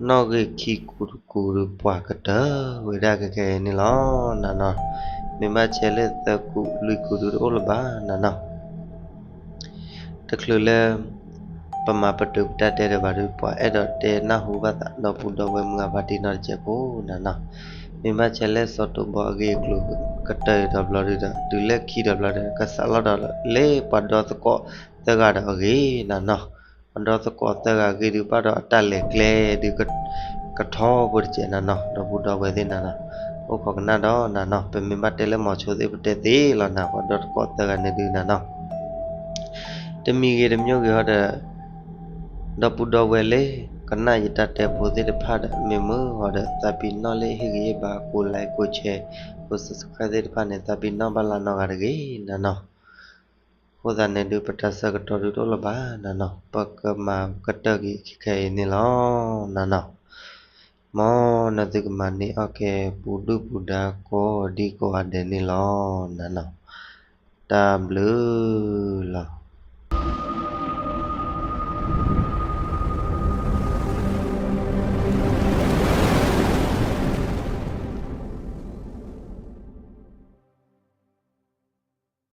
နီၣ်ဂံၢ်ခံကူာ်တကူာ်ဒီး ပှၢ်ကတၢၢ်ဝဲဒၣ်ခဲခဲအံၤန့ၣ်လီၤ နနီၤ. မ့ၢ်ဘၣ်ဆဲးလၢသၢကူာ်လွံၢ်ကူာ်ဒီးတအိၣ်လၢၤဘၣ် နနီၤ. တချုးလၢ ပမၤပတုာ်ပတၢ်တဲဒီးဘၣ်ဒီး ပှၤအဲၣ်ဒိးတဲနၢ်ဟူဘၣ်သး ဒီပုၢ်ဒီဝဲၢ်မုၢ်အဖါတံၢ်နီတစဲးဖိ နနီၤ. မ့ၢ်ဘၣ်ဆဲးလၢစီၤတိဘီအဂ့ၢ်အကျိၤကတၢၢ်အံၤဒီးဘျီဒုးဒီး တုၤလၢခံဒီးဘျီဒုး ကစးလီၤဒီးလၢပှၤဒီသကိးသၢဂၤဒီးအဂ့ၢ် နနီၤ. ပှၤဒီသကိးသၢဂၤအဂ့ၢ်ဒုး ဘၣ်ဒီးအတၢ်လဲၤကျဲဒုး ကထီဖိတစဲး နနီၤ ဒီပုၢ်ဒီဝဲၢ်သ့ၣ် နနီၤ. အိၣ်ခိးကနၣ်ဒီး နနီၤ. ပမ့ၢ်ဘၣ်တဲလၢမီၤဆိသ့ၣ် ပတဲသ့လီၤနၤ ပှၤဒီသကိးသၢဂၤန့ၣ်ဒုး နနီၤ. တမံၤဂ့ၤတမံၤဂ့ၤဟီဒီး ဒီပုၢ်ဒီဝဲၢ်လၢ ကနၣ်ယတၢ်တဲဖိသ့ၣ်တဖၣ်ဒီး မ့ၢ်မုာ်ဟီဒီး သးပ့ၤနီၣ်လၢဟ့ၣ်ဂံၢ်ဟ့ၣ်ဘါ ကိးlike ကိးshare ကိးsubscribeသ့ၣ်တဖၣ်န့ၣ် သးပ့ၤနီၣ်ဘၣ်လၢနီၢ်ဂၤတဂ့ၤ နနီၤ. အဃိသတးန့ၣ်ဒုး ပတၢ်ဆၢကတီၢ်ဒုးတအိၣ်လၢၤဘၣ် နနီၤ. ပကမၤကတၢၢ်က့ၤခဲခဲအံၤန့ၣ်လီၤ နနီၤ. မ်နသုကမၤန့ၢ်အီၣ်ကဲ ပူၤဒုၣ်ပူၤဒါ ကိးဒံကိးဂၤဒဲးန့ၣ်လီၤ နနီၤ. တၢ်ဘျုးလီၤ.